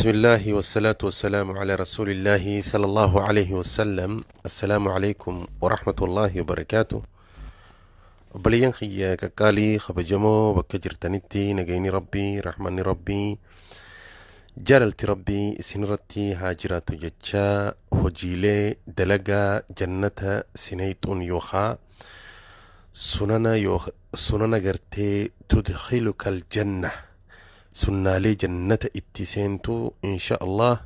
بسم الله والصلاة والسلام على رسول الله صلى الله عليه وسلم. السلام عليكم ورحمة الله وبركاته. Obboleeyyan kiyya qaqqaalii kabajamoo bakka jirtanitti nagayni rabbii, rahmanni rabbii, jaalalti rabbii isinirratti haa jiraatu jechaa, hojiilee dalagaa jannata sinayxuun yookaa sunana sunana gartee tudkhiluka aljanna, sunnaalee jannata itti seentu, insha Allah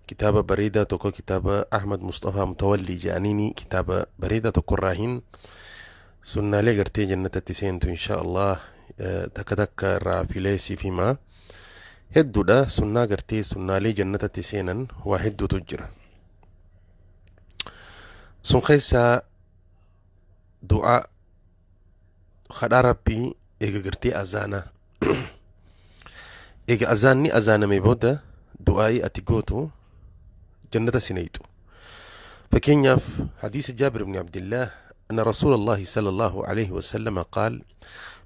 kitaaba bareedaa tokko, kitaaba Ahmad Mustafaa Mutawallii jedhaniini, kitaaba bareedaa tokkorraa hin sunnaalee gartee jannatatti seentu insha Allah takka takka irraa filee siif hima. Hedduudha sunnaa gartee sunnaalee jannatatti seenan, waa hedduutu jira. Sun keessaa du'aa kadhaa rabbii eega gartee azaanaa, eega azaanni azaaname booda du'aa'ii ati gootu jannata sinayxu. Fakkeenyaaf hadiisa Jaabir ibn Abdillah أن رسول الله صلى الله عليه وسلم قال: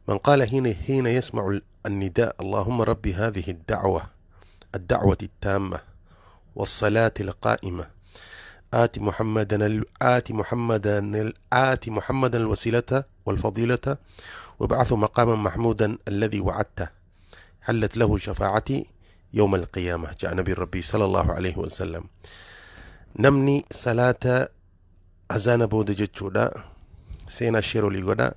من قال حين يسمع النداء: اللهم رب هذه الدعوة التامة والصلاة القائمة، آت محمدا الوسيلة والفضيلة وابعثه مقاما محمودا الذي وعدته، حلت له شفاعتي يوم القيامة. جاء نبي ربي صلى الله عليه وسلم. Namni salaata azaana booda jechuudha, seenaa sheerolii godha,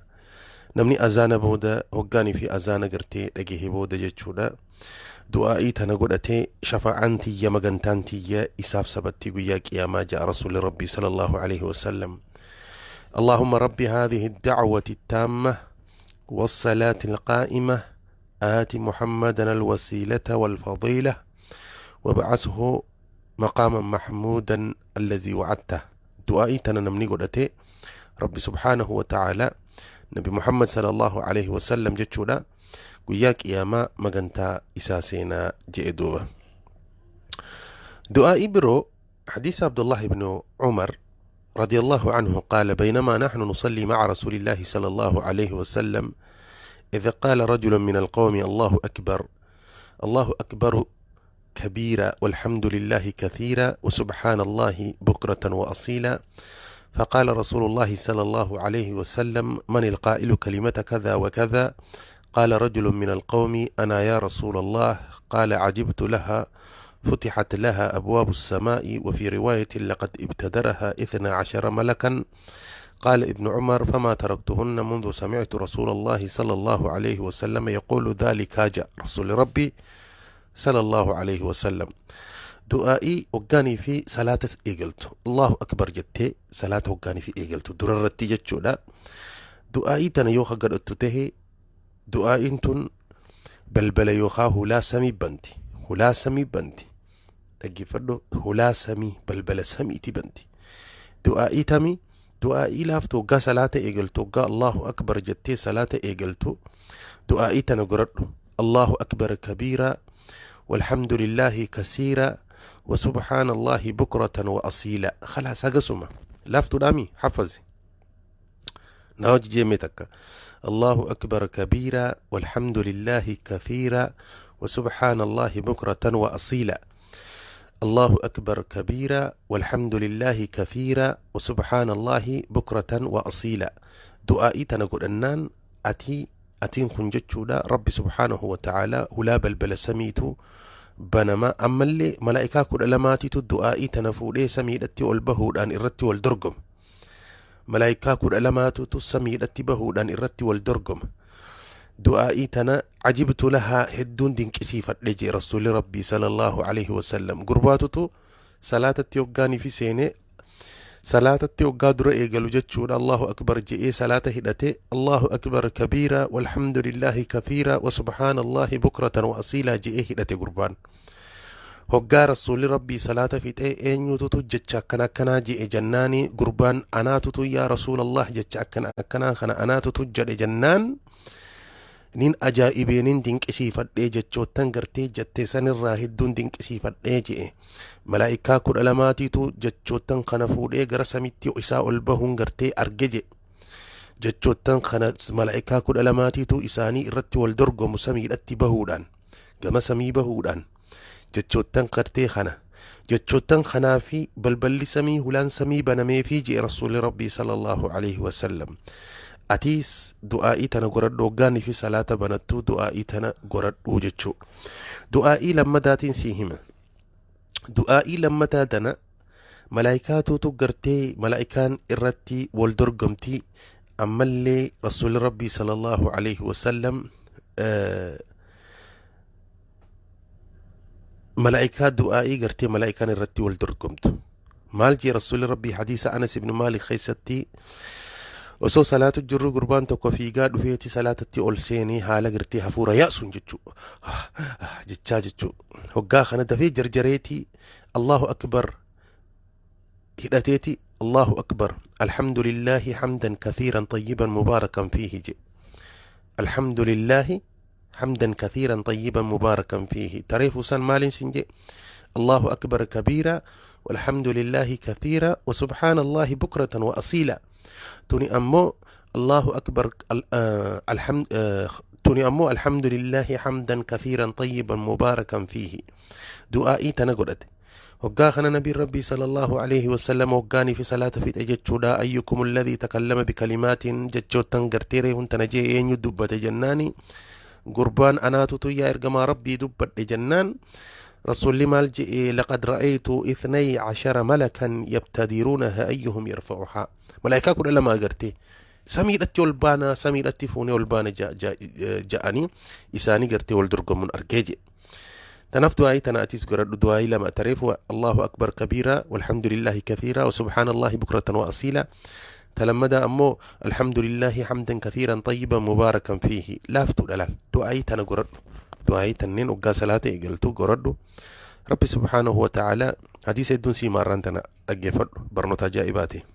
namni azaana booda hoggaanii fi azaana gartee dhagahee booda jechuudha du'aa'ii tana godhatee, shafaa'aan tiyya, magantaan tiyya isaaf sabattii guyyaa qiyaamaa, ja'a rasuuli rabbii صلى الله عليه وسلم. اللهم رب هذه الدعوة التامة والصلاة القائمة، آت محمدا الوسيلة والفضيلة وابعثه مقاما محمودا الذي وعدته. Du'aa'ii tana namni godhate, rabbi سبحانه وتعالى nabi Muhammad صلى الله عليه وسلم jechuudha guyyaa qiyaamaa magantaa isaa seenaa je'e. Duuba du'aa'ii biroo, حديث عبد الله بن عمر رضي الله عنه قال: بينما نحن نصلي مع رسول الله صلى الله عليه وسلم إذ قال رجل من القوم: الله أكبر، الله أكبر كبيرا، والحمد لله كثيرا، وسبحان الله بكرة وأصيلا. فقال رسول الله صلى الله عليه وسلم: من القائل كلمة كذا وكذا؟ قال رجل من القوم: أنا يا رسول الله. قال: عجبت لها، فتحت لها أبواب السماء، وفي رواية: لقد ابتدرها 12 ملكا. قال ابن عمر: فما تركتهن منذ سمعت رسول الله صلى الله عليه وسلم يقول ذلك. جاء رسول ربي صلى الله عليه وسلم. Du'aa'ii hoggaanii fi salaata eegaltu, الله أكبر jettee salaata hoggaanii fi eegaltu durarratti jechuudha, du'aa'ii tana yoo gadhattu tahe, du'aa'iin tun balbala yookaa hulaa samii banti. Hulaa samii banti, dhaggeeffadhu, hulaa samii, balbala samiiti banti. Du'aa'ii tami? Du'aa'ii laaftu hoggaa salaata eegaltu, hoggaa الله أكبر jettee salaata eegaltu du'aa'ii tana godhadhu: الله أكبر كبيرا، والحمد لله كثيرا، وسبحان الله بكرة وأصيلا. خلاص، هقسمة لافتو دامي حفظي ناوج جيمتك: الله أكبر كبيرا، والحمد لله كثيرا، وسبحان الله بكرة وأصيلا. الله أكبر كبيرا، والحمد لله كثيرا، وسبحان الله بكرة وأصيلا. Du'aa'ii tana godhannaan atiin kun jechuudha rabbi سبحانه وتعالى hulaa balbala samiitu banama. Ammallee malaa'ikaa 12tiitu du'aa'ii tana fuudhee samiidhatti ol bahuudhaan irratti wal dorgoma. Malaa'ikaa 12tutu samiidhatti bahuudhaan irratti wal dorgoma du'aa'ii tana. عجبت لها, hedduun dinqisiifadhe jee rasuulli rabbii صلى الله عليه وسلم. Gurbaatutu salaatatti hoggaanii fi seenee, salaatatti hoggaa dura eegalu jechuudha, الله أكبر je'ee salaata hidhate, الله أكبر كبيرا، والحمد لله كثيرا، وسبحان الله بكرة وأصيلا je'ee hidhate gurbaan. Hoggaa rasuulli rabbii salaata fixee, eenyututu jecha akkana akkanaa je'e jennaani, gurbaan anaatutu yaa رسول الله, jecha akkana akkanaa kana anaatutu jedhe jennaan, nin ajaa'ibee, nin dinqisiifadhee, jechoottan gartee jettee sanirraa hedduun dinqisiifadhee je'e. Malaa'ikaa 12tiitu jechoottan kana fuudhee gara samitti isaa ol bahuun gartee arge je'e. Jechoottan kana malaa'ikaa 12tiitu isaanii irratti wal dorgomu samiidhatti bahuudhaan, gama samii bahuudhaan. Jechoottan gartee kana jechoottan kanaa fi balballi samii, hulaan samii banameefii jee Rasuulli Rabbii sallallahu alaihi wasallam. Atiis du'aa'ii tana godhadhu, hoggaanii fi salaata banattuu du'aa'ii tana godhadhu jechuu. Du'aa'ii lammadaatiin sii hima. Du'aa'ii lammataa tana malaayikaatuutu gartee malaayikaan irratti wal dorgomtii. Ammallee Rasuulli Rabbii sallallahu alaihi wasallam malaayikaa du'aa'ii gartee malaayikaan irratti wal dorgomtu maal jee Rasuulli Rabbii hadiisa Anas ibn Maalik keessatti? Osoo salaatu jirru gurbaan tokko fiigaa dhufeeti salaatatti ol seenee, haala gartee hafuura yaasuun jechuu jechaa jechuu. Hoggaa kana dafee jarjareeti Allahu akbar hidhateeti, Allahu akbar, alhamdulillahi hamdan kathiiran tayyiban mubaarakan fiihi je. Alhamdulillahi hamdan kathiiran tayyiban mubaarakan fiihi. Tareefu san maaliin sin je? Allahu akbar kabiira walhamdulillahi kathiira wa subhaanallahi bukratan wa asiila. Tuni ammoo Allahu akbar alhamd, tuni ammoo alhamdulillahi hamdan kathiiran tayyiban mubaarakan fiihi. Du'aa'ii tana godhate. Hoggaa kana nabiin Rabbii sallallahu alaihi wasallam hoggaanii fi salaata fixe jechuudha, ayyukum alladhii takallama bikalimaatiin, jechoottan gartee reefun tana jee eenyu dubbate jennaani, gurbaan anaatutu yaa ergamaa Rabbii dubbadhe jennaan, Rasuulli maal je'e? Laqad ra'aytu 12 malakan yabtadiruunaha ayyuhum yarfa'uhaa. Malaayikaa 12 agartee samiidhatti ol baana, samiidhatti fuunee ol baana ja'anii isaanii gartee wal dorgomuun argee jedhe. Tanaaf du'aa'ii tana atis godhadhu. Du'aa'ii lama tareefu, Allahu akbar kabiira walhamdulillahi kathiira wa subhaanallahi bukratan wa asiila. Talammada ammoo alhamdulillahi hamdan kathiiran tayyiban mubaarakan fiihi. Laaftuudha laal, du'aa'ii tana godhadhu. Du'aa'ii tanneen hoggaa salaata eegaltu godhadhu. Rabbi subhaanahu wa ta'ala hadiisa hedduun sii maarraan tana dhaggeeffadhu, barnoota ajaa'ibaati.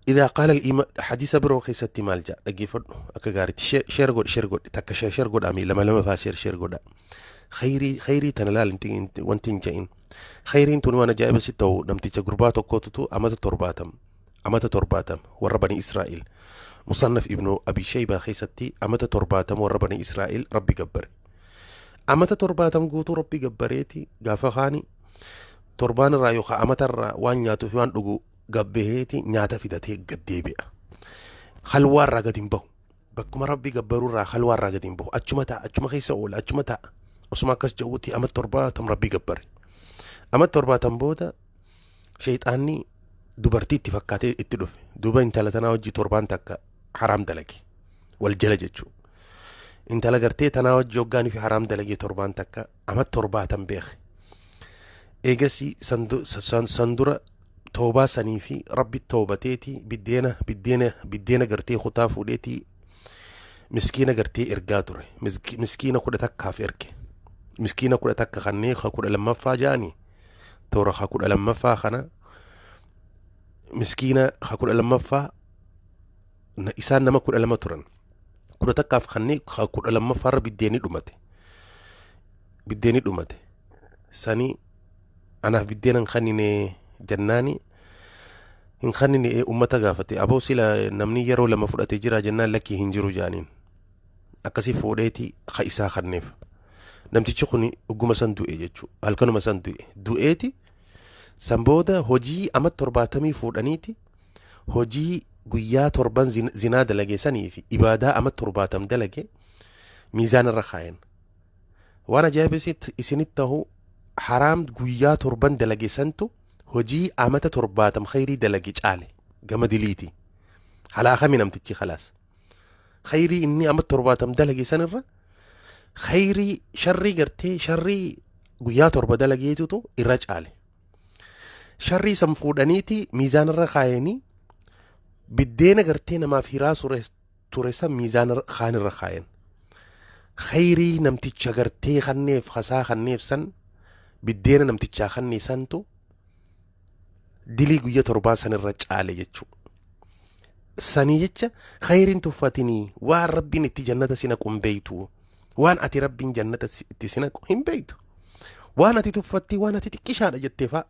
إذا قال الإمام، حديث برو keessatti maal jedha? Dhaggeeffadhu akka gaariitti. Share godhi, share godhi, takka share godhami, lama lama faa share share godha. Khayrii, khayrii tana laal. Wanti hin ja'in khayriin tun waan ajaa'iba si ta'u. Namticha gurbaa tokkotutu amata 70, amata 70 warra Bani Israa'il, Musannaf Ibnu Abi Shaybaa keessatti, amata 70 warra Bani Israa'il Rabbi gabbare. Amata 70 guutuu Rabbi gabbareeti gaafa kaani torbaan irraa yookaan amata irraa waan nyaatuu fi waan dhugu gabbaheeti nyaata fidatee gad deebi'a. Halwaa irraa gad hin bahu. Bakkuma Rabbi gabbaruu irraa halwaa irraa gad hin bahu. Achuma taa'a, achuma keessa oola, achuma taa'a. Osuma akkas jedhuuti amata 70 Rabbi gabbare. Amata 70 booda sheexaanni dubartii itti fakkaatee itti dhufe. Duuba intala tanaa wajji torbaan takka haraam dalage. Wal jala jechuudha. Intala gartee tanaa wajji hoggaanii fi haraam dalagee torbaan takka amata 70 beeke. Eegasii san dura toobaa sanii fi Rabbi toobateeti biddeena gartee kutaa fuudheeti miskiina gartee ergaa ture. Miskiina 11f erge. Miskiina 11 kanneen ka 12ffaa ja'anii toora ka 12ffaa kana, miskiina ka 12ffaa, isaan nama 12 turan. 11f kanneen ka 12ffaarra biddeenni dhumate. Biddeenni dhumate. Sanii anaaf biddeena hin kannine jennaani, hin kannine. Ummata gaafate, aboo sila namni yeroo lama fudhate jira jennaan, lakkii hin jiru jaaniin. Akkasii fuudheeti ka isaa kanneef. Namtichi kun dhuguma san du'e jechuu, halkanuma san du'e. Du'eeti san booda hojii ama 70 fuudhaniiti hojii guyyaa torban zinaa dalage sanii fi ibaadaa ama 70 dalage miizaan irra kaayan. Waan ajaa'iba isinitti ta'u, haraam guyyaa torban dalage santu hojii amata 70 khayrii dalage caale gama diliiti. Halaakami namtichi khalaas. Khayrii inni amata 70 dalage sanirra khayrii sharrii gartee sharrii guyyaa 7 dalageetutu irra caale. Sharrii san fuudhaniiti miizaanarra kaayanii biddeena gartee namaaf hiraa ture san miizaana kaanirra kaayan. Khayrii namticha gartee kanneef hasaa kanneef san, biddeena namtichaa kannee santu dilii guyya torbaan sanirra caale jechuudha. Sanii jecha khayriin tuffatinii waan Rabbiin itti jannata si naqu hin beeytu. Waan ati Rabbiin jannata itti si naqu hin beeytu. Waan ati tuffattee, waan ati xiqqishaadha jettee fa'a.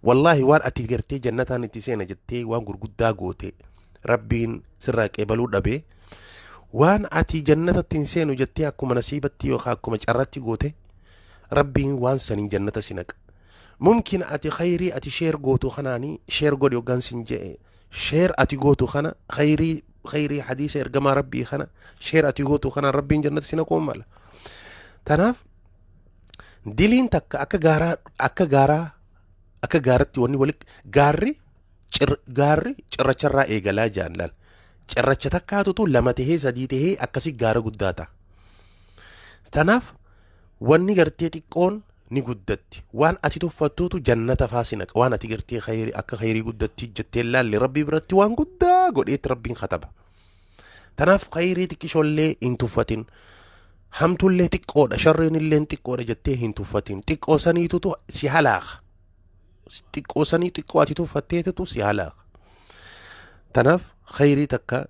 Wallaahi waan ati gartee jannataan itti seena jettee waan gurguddaa goote Rabbiin sirraa qeebaluu dhabee. Waan ati jannatatti hin seenu jettee akkuma nasiibatti yookaan akkuma carratti goote, Rabbiin waan saniin jannata si naqa. Mumkin ati khayrii ati share gootu kanaanii, share godhi hoggaan sin je'e, share ati gootu kana, khayrii hadiisa ergamaa Rabbii kana share ati gootu kanaan Rabbiin jannata si naquu mala. Tanaaf diliin takka akka gaaraa, akka gaaraa, akka gaaratti wanni wali gaarri gaarri cirracharraa eegalaa jaan laal. Cirracha takkaatutu lama tahee, sadii tahee, akkasi gaara guddaa ta'a. Tanaaf wanni gartee xiqqoon ni guddatti. Waan ati tuffattuutu jannata faa si naqa. Waan ati gartee khayrii akka khayrii guddatti jettee laalle Rabbii biratti waan guddaa godheetti Rabbiin kataba. Tanaaf khayrii xiqqishoollee hin tuffatin. Hamtuullee xiqqoodha, sharriin illee xiqqoodha jettee hin tuffatin. Xiqqoo saniitutu si halaaka. Xiqqoo sanii xiqqoo ati tuffatteetutu si halaaka. Tanaaf khayrii takka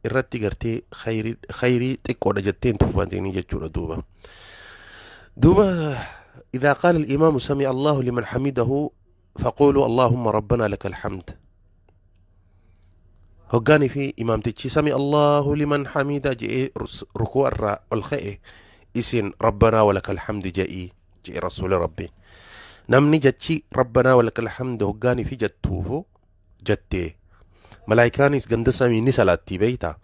irratti gartee khayrii xiqqoodha jettee hin tuffatinii jechuudha duuba. Duuba إذا قال الإمام سمع الله لمن حمده فقولوا اللهم ربنا لك الحمد. هقاني في إمام تتشي سمع الله لمن حمده جئ ركوع الراء الخئ إسن ربنا ولك الحمد جئي جئ رسول ربي. نمني جتشي ربنا ولك الحمد هقاني في جتوفو جتي ملايكانيس قند سمي نسلاتي بيتا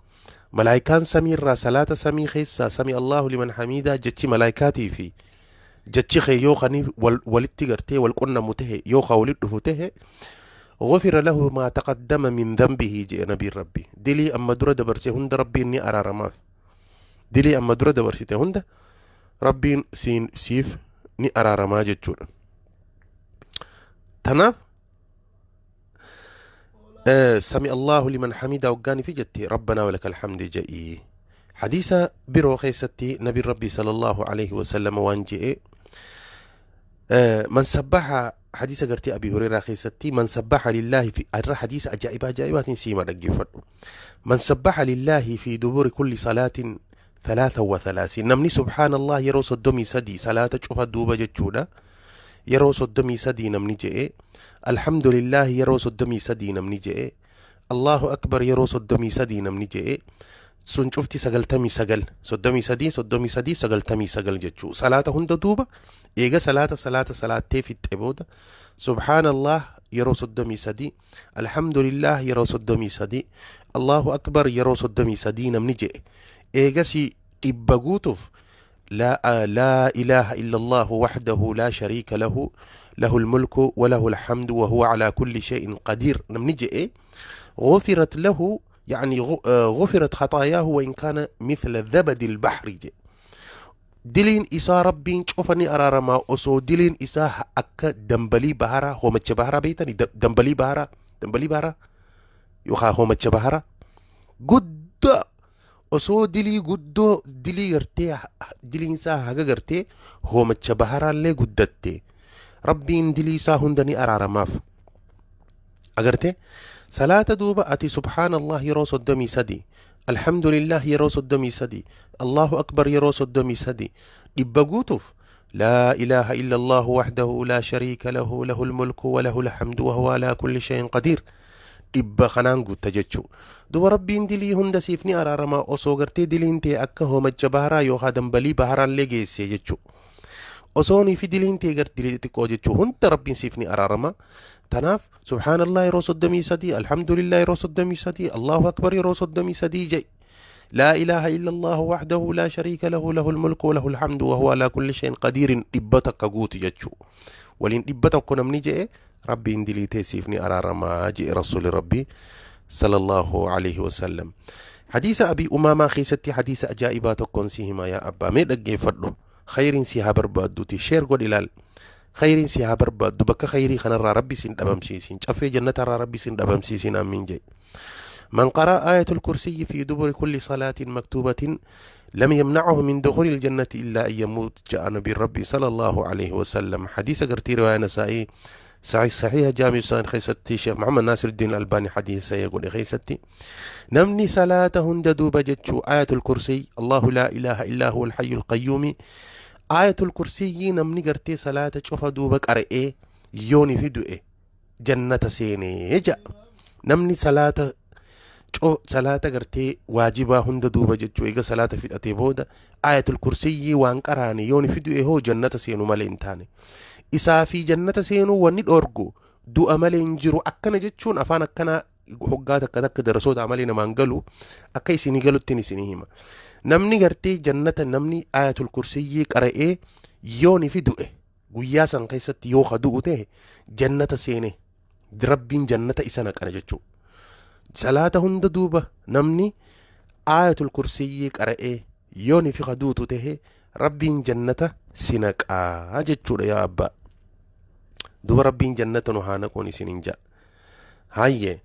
ملايكان سمي الرا صلاة سمي خيسا سمي الله لمن حميدا جتشي ملايكاتي في جتشي خي يوخني ولدتي قرتي والقرن مته يوخا ولد فته غفر له ما تقدم من ذنبه جاء نبي ربي دلي أما درة دبرسي هند ربي إني أرى رماف دلي أما درة دبرسي هند ربي سين سيف ني أرى رما جتشور تناف سمع الله لمن حمده وقاني في جتي ربنا ولك الحمد جئي. حديث برو خيستي نبي ربي صلى الله عليه وسلم وانجئ من سبح حديث قرتي أبي هريرة خيستي من سبح لله في الر حديث أجائب أجائبات سيما رجفر من سبح لله في دبر كل صلاة 33 نمني سبحان الله يروس الدمي سدي صلاة شوف الدوبة جتشودا يروس الدمي سدي نمني جئ الحمد لله يروس الدمي سدي نمني جئ الله أكبر يروس الدمي سدي نمني جئ سن شفتي سجلتمي سجل صدمي سدي صدمي سدي سجلتمي سجل جتشو صلاة هند دوبة إيجا صلاة صلاة صلاة في التبودة سبحان الله يروس الدمي سدي الحمد لله يروس الدمي سدي الله أكبر يروس الدمي سدي نمني جئ إيجا سي إبغوتف لا لا إله إلا الله وحده لا شريك له له الملك وله الحمد وهو على كل شيء قدير نمني جئ غفرت له يعني غفرت خطاياه وإن كان مثل ذبد البحر جئ دلين إسا ربين شوفني أرى ما أسو دلين إسا أك دنبلي بهرة هو متشبهرة بيتني دنبلي بهرة دنبلي بهرة يخا هو متشبهرة قد أسو دلي قد دلي قرتي دلين إسا هجا قرتي هو متشبهرة اللي قدتي ربين دلي إسا هندني أرى ماف أقرتي صلاة دوبة أتي سبحان الله يروس الدمي سدي الحمد لله يروس الدمي سدي الله أكبر يروس الدمي سدي إبقوتف لا إله إلا الله وحده لا شريك له له الملك وله الحمد وهو على كل شيء قدير إبا خنانقو تجتشو دو ربي اندلي هند سيفني أرى ما أصوغرتي دلينتي أكا هو مجبهرا يوها دنبلي بهرا لجي سيجتشو أصوني في دلينتي قرت دلينتي كوجتشو هند ربي سيفني أرى رما تناف سبحان الله يروس الدمي سدي الحمد لله يروس الدمي سدي الله أكبر يروس الدمي سدي جي لا إله إلا الله وحده لا شريك له له الملك وله الحمد وهو على كل شيء قدير إبتك قوت جتشو ولين إبتك كنا جي ربي اندلي تيسيفني أرى ما جي رسول ربي صلى الله عليه وسلم. حديث أبي أمامة خيستي حديث أجائبات كونسيهما يا أبا ميدك فضله خير سيها بربادوتي شير قول إلال خير سيها بربادو بك خيري خنا ربي سين دبمسيسين شافي جنة ربي سين دبمسيسين آمين جي. من قرأ آية الكرسي في دبر كل صلاة مكتوبة لم يمنعه من دخول الجنة إلا أن يموت جاء نبي ربي صلى الله عليه وسلم. حديث قرتي رواية نسائي صحيح جامع سان خيستي شيخ محمد ناصر الدين الألباني حديث سيقول خيستي نمني صلاة هند جتشو آية الكرسي الله لا إله إلا هو الحي القيوم آية الكرسي نمني قرتي صلاة شوف دوبك أرئي يوني في دوئي جنة سيني جاء نمني صلاة Salaata gartee waajibaa hunda duuba jechuu eega salaata fixatee booda Aayatul Kursiyyii waan qaraane yoon fi du'e hoo jannata seenu malee hin taane. Isaa fi jannata seenuu wanni dhoorgu du'a malee hin jiru. Akkana jechuun afaan akkanaa hoggaa takka takka darasoota malee namaan galu, akka isinii galuttiin isinii hima. Namni gartee jannata, namni Aayatul Kursiyyii qara'ee yoon fi du'e, guyyaa san keessatti yoo ka du'u ta'e, jannata seene, Rabbiin jannata isa naqana jechuudha. Salaata hunda duuba namni Aayatul Kursiyyii qara'ee yoon fi ka duutu ta'e, Rabbiin jannata si naqaa jechuudha. Yaa abbaa, duba Rabbiin jannata nu haa naquun isinin ja'a. Hayyee,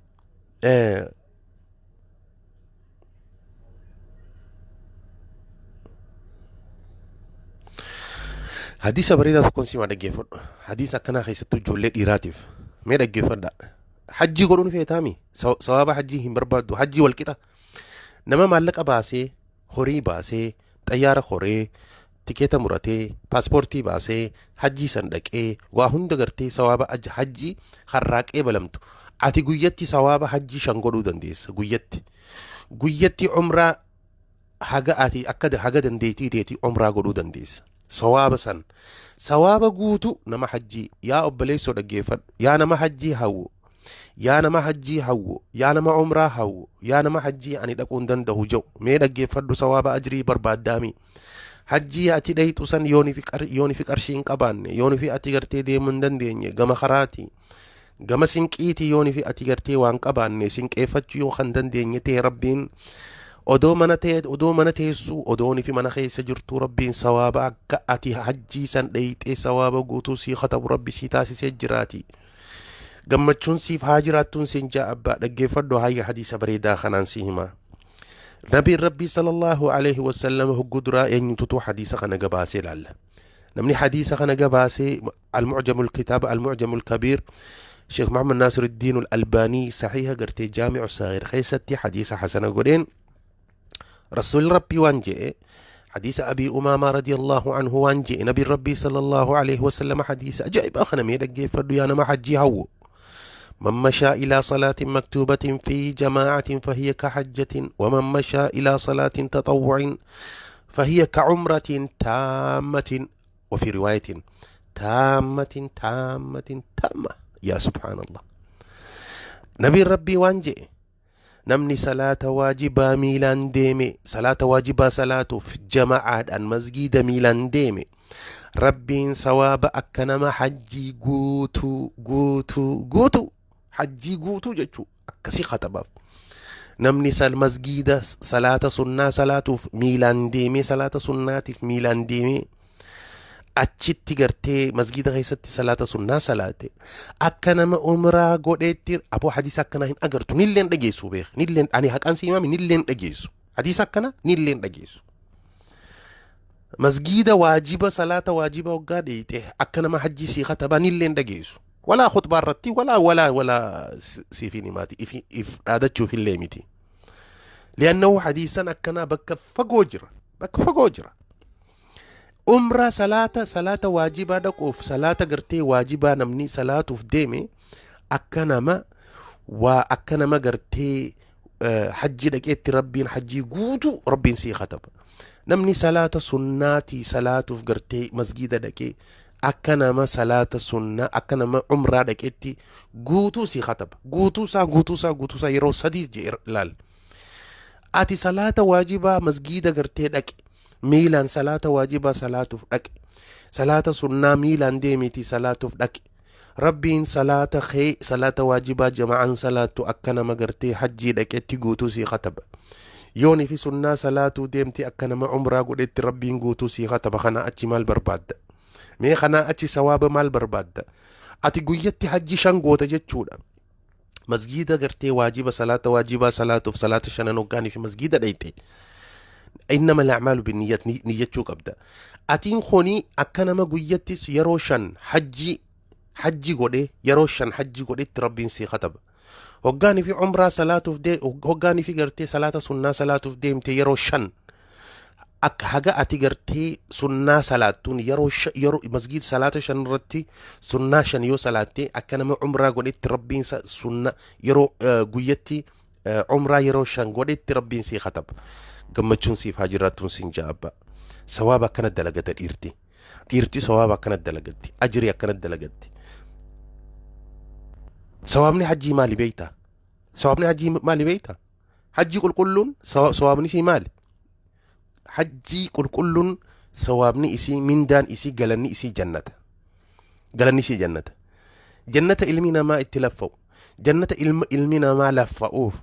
hadiisa bareedaa tokkoon simaa dhaggeeffadhu. Hadiisa akkanaa keessattuu ijoollee dhiiraatiif mee dhaggeeffadha. Hajjii godhuun feetaami? Sawaaba hajjii hin barbaaddu? Hajjii walqixa nama maallaqa baasee, horii baasee, xayyaara horee, tikeeta muratee, paaspoortii baasee, hajjii san dhaqee, waa hunda gartee sawaaba hajjii harraaqee balamtu. Ati guyyatti sawaaba hajjii 5 godhuu dandeessa. Guyyatti umraa haga ati akka haga dandeettii teetii umraa godhuu dandeessa. Sawaaba san, sawaaba guutu nama hajjii. Yaa obboleessoo, dhaggeeffadhu. Yaa nama hajjii hawwu, yaa nama hajjii hawwu, yaa nama umraa hawwu, yaa nama hajjii ani dhaquu hin danda'u jedhu, mee dhaggeeffadhu. Sawaaba ajrii barbaaddaami? Hajjii ati dhayxu san yooni fi qarshii hin qabaanne, yooni fi ati gartee deemuu hin dandeenye, gama karaati, gama sinqiiti, yooni fi ati gartee waan qabaanne, sinqeeffachuu yoo kan dandeenye ta'e, Rabbiin odoo mana ta'e, odoo mana teessuu, odooni fi mana keessa jirtuu, Rabbiin sawaaba akka ati hajjii san dhayxee sawaaba guutuu sii katabu Rabbi sii taasisee jiraati. Gammachuun siif haa jiraattuun siin jaa. Abbaa, dhaggeeffadhu. Hayya, hadiisa bareedaa kanaan si hima. Nabiin Rabbii sallallahu alaihi wasallam hogguu duraa eenyututu hadiisa kana gabaasee ilaalla. Namni hadiisa kana gabaasee المعجم الكتاب المعجم الكبير شيخ محمد ناصر الدين الألباني صحيح قرتي جامع الصغير خيستي حديث حسن قولين. رسول ربي وانجئ حديث أبي أمامة رضي الله عنه، وانجئ نبي ربي صلى الله عليه وسلم حديث أجائب أخنا ميدك فردو. يا ما حجي هو من مشى إلى صلاة مكتوبة في جماعة فهي كحجة، ومن مشى إلى صلاة تطوع فهي كعمرة تامة، وفي رواية تامة تامة تامة. يا سبحان الله، نبي ربي وانجئ namni salaata waajibaa miilaan deeme, salaata waajibaa salaatuuf jama'aadhaan masgiida miilaan deeme, Rabbiin sawaaba akka nama hajjii guutuu guutuu guutuu, hajjii guutuu jechuu akkasii katabaaf. Namni sal masgiida salaata sunnaa salaatuuf miilaan deemee, salaata sunnaatiif miilaan deemee, achitti gartee masgiida keessatti salaata sunnaa salaate, akka nama umraa godheetti. Aboo, hadiisa akkanaa hin agartu, nilleen dhageessu. Beek, nilleen, ani haqaan si himami, nilleen dhageessu. Hadiisa akkana nilleen dhageessu. Masgiida waajiba, salaata waajiba waggaa dheeyxe akka nama hajjii sii katabaa nilleen dhageessu. Walaa khutbaa irratti walaa siifin himaati, if dhaadachuuf illee miti. Liannahu hadiisan akkanaa bakka fagoo jira, bakka fagoo jira. Umraa salaata waajibaa dhaquuf, salaata gartee waajibaa namni salaatuuf deeme, akka nama waa akka nama gartee hajjii dhaqeetti Rabbiin hajjii guutuu Rabbiin sii kataba. Namni salaata sunnaatii salaatuuf gartee masgiida dhaqee, akka nama salaata sunnaa, akka nama umraa dhaqeetti guutuu sii kataba. Guutuu isaa, guutuu isaa, guutuu isaa yeroo 3 jee laal. Ati salaata waajibaa masgiida gartee dhaqe, miilaan salaata waajibaa salaatuuf dhaqe, salaata sunnaa miilaan deemiti salaatuuf dhaqe, Rabbiin salaata kee, salaata waajibaa jama'aan salaattu, akka nama gartee hajjii dhaqetti guutuu sii kataba. Yoonii fi sunnaa salaatuu deemti, akka nama umraa godhetti Rabbiin guutuu sii kataba. Kanaa achi maal barbaadda mee? Kanaa achi sawaaba maal barbaadda? Ati guyyatti hajji 5 goota jechuudha. Masgiida gartee waajiba, salaata waajibaa salaatuuf, salaata shanan hoggaanii fi masgiida dhayxe, إنما الأعمال بالنيات, niyyachuu qabda. Atiin kuni akka nama guyyattis yeroo 5 hajji godhe, yeroo 5 hajji godhetti Rabbiin sii kataba. Hoggaanii fi umraa salaatuuf dee, hoggaanii fi gartee salaata sunnaa salaatuuf deemte, yeroo 5 akka haga ati gartee sunnaa salaattuun, yeroo masgiid salaata 5 irratti sunnaa 5 yoo salaatte, akka nama umraa godhetti Rabbiin sunna yeroo guyyatti Umraa yeroo 5 godhetti Rabbiin sii kataba. Gammachuun siif haa jiraattuun siin ja'a abbaa. Sawaaba akkana dalagata dhiirti. Dhiirti sawaaba akkana dalagatti. Ajrii akkana dalagatti. Sawaabni hajjii maali beektaa? Sawaabni hajjii maali beektaa? Hajjii qulqulluun sawaabni isii maali? Hajjii qulqulluun sawaabni isii, mindaan isii, galanni isii jannata. Galanni isii jannata. Jannata ilmi namaa itti laffa'u. Jannata ilmi namaa laffa'uuf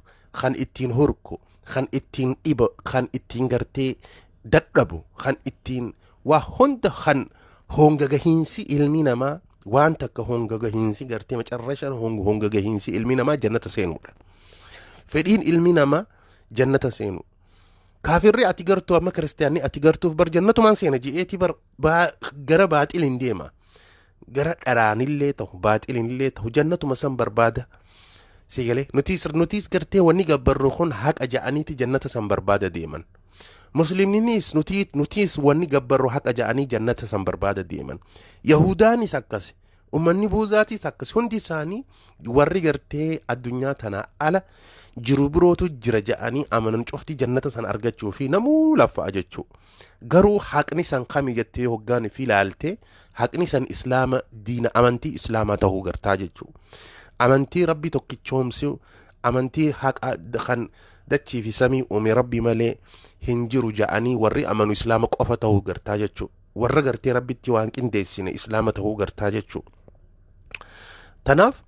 kan ittiin hurku, kan ittiin dhiba, kan ittiin gartee dadhabu, kan ittiin waa hunda, kan honga gahiinsi ilmi namaa waan takka honga gahiinsi gartee macarrashaan honga gahiinsi ilmi namaa jannata seenuudha. Fedhiin ilmi namaa jannata seenu. Kaafirri ati gartuu, amma kiristaanni ati gartuuf bar jannatumaan seena je'eeti bar gara baaxiliin deema. Gara dharaanillee ta'u baaxilinillee ta'u jannatuma san barbaada. Sigalee nutis gartee wanni gabbarru kun haqa ja'aniiti jannata san barbaada deeman. Muslimninis nutis wanni gabbarru haqa ja'anii jannata san barbaada deeman. Yahudaanis akkas. Ummanni buuzaatis akkas. Hundi isaanii warri gartee addunyaa tanaa ala jiru birootu jira ja'anii amanan cufti jannata san argachuu fi namuu laffa'a jechuu. Garuu haqni san kami jettee hoggaan fi ilaalte, haqni san islaama, diina amantii islaamaa ta'uu gartaa jechuu. Amantii Rabbi tokkichoomsu, amantii haqa kan dachii fi samii uume Rabbi malee hin jiru ja'anii warri amanu islaama qofa ta'uu gartaa jechuu. Warra gartee Rabbitti waan qindeessine islaama ta'uu gartaa jechuu. Tanaaf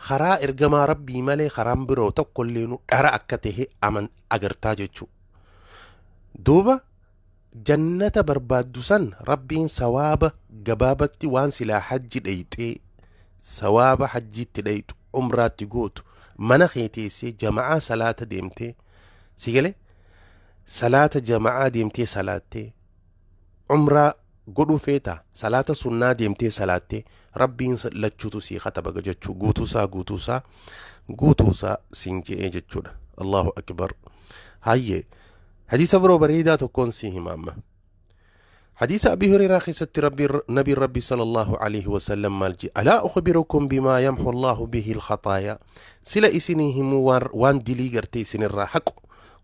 karaa ergamaa Rabbii malee karaan biroo tokkollee nu dhara akka tahe aman agartaa jechuu. Duuba jannata barbaaddu san Rabbiin sawaaba gabaabatti waan silaa hajji dheyxee, sawaaba hajjiitti dheyxu, umraatti gootu, mana kee teessee jama'aa salaata deemtee, si galee, salaata jama'aa deemtee salaattee, umraa godhuu feetaa, salaata sunnaa deemtee salaattee, Rabbiin lachuutu sii kataba jechuu. Guutuusaa guutuusaa guutuusaa siin je'ee jechuudha. Allahu akbar. Hayyee, hadiisa biroo bareedaa tokkoon sii hima amma. حديث أبي هريرة خيست ربي نبي ربي صلى الله عليه وسلم مالجي: ألا أخبركم بما يمحو الله به الخطايا؟ سلا إسنهم وان دلي قرتي سن الراحق،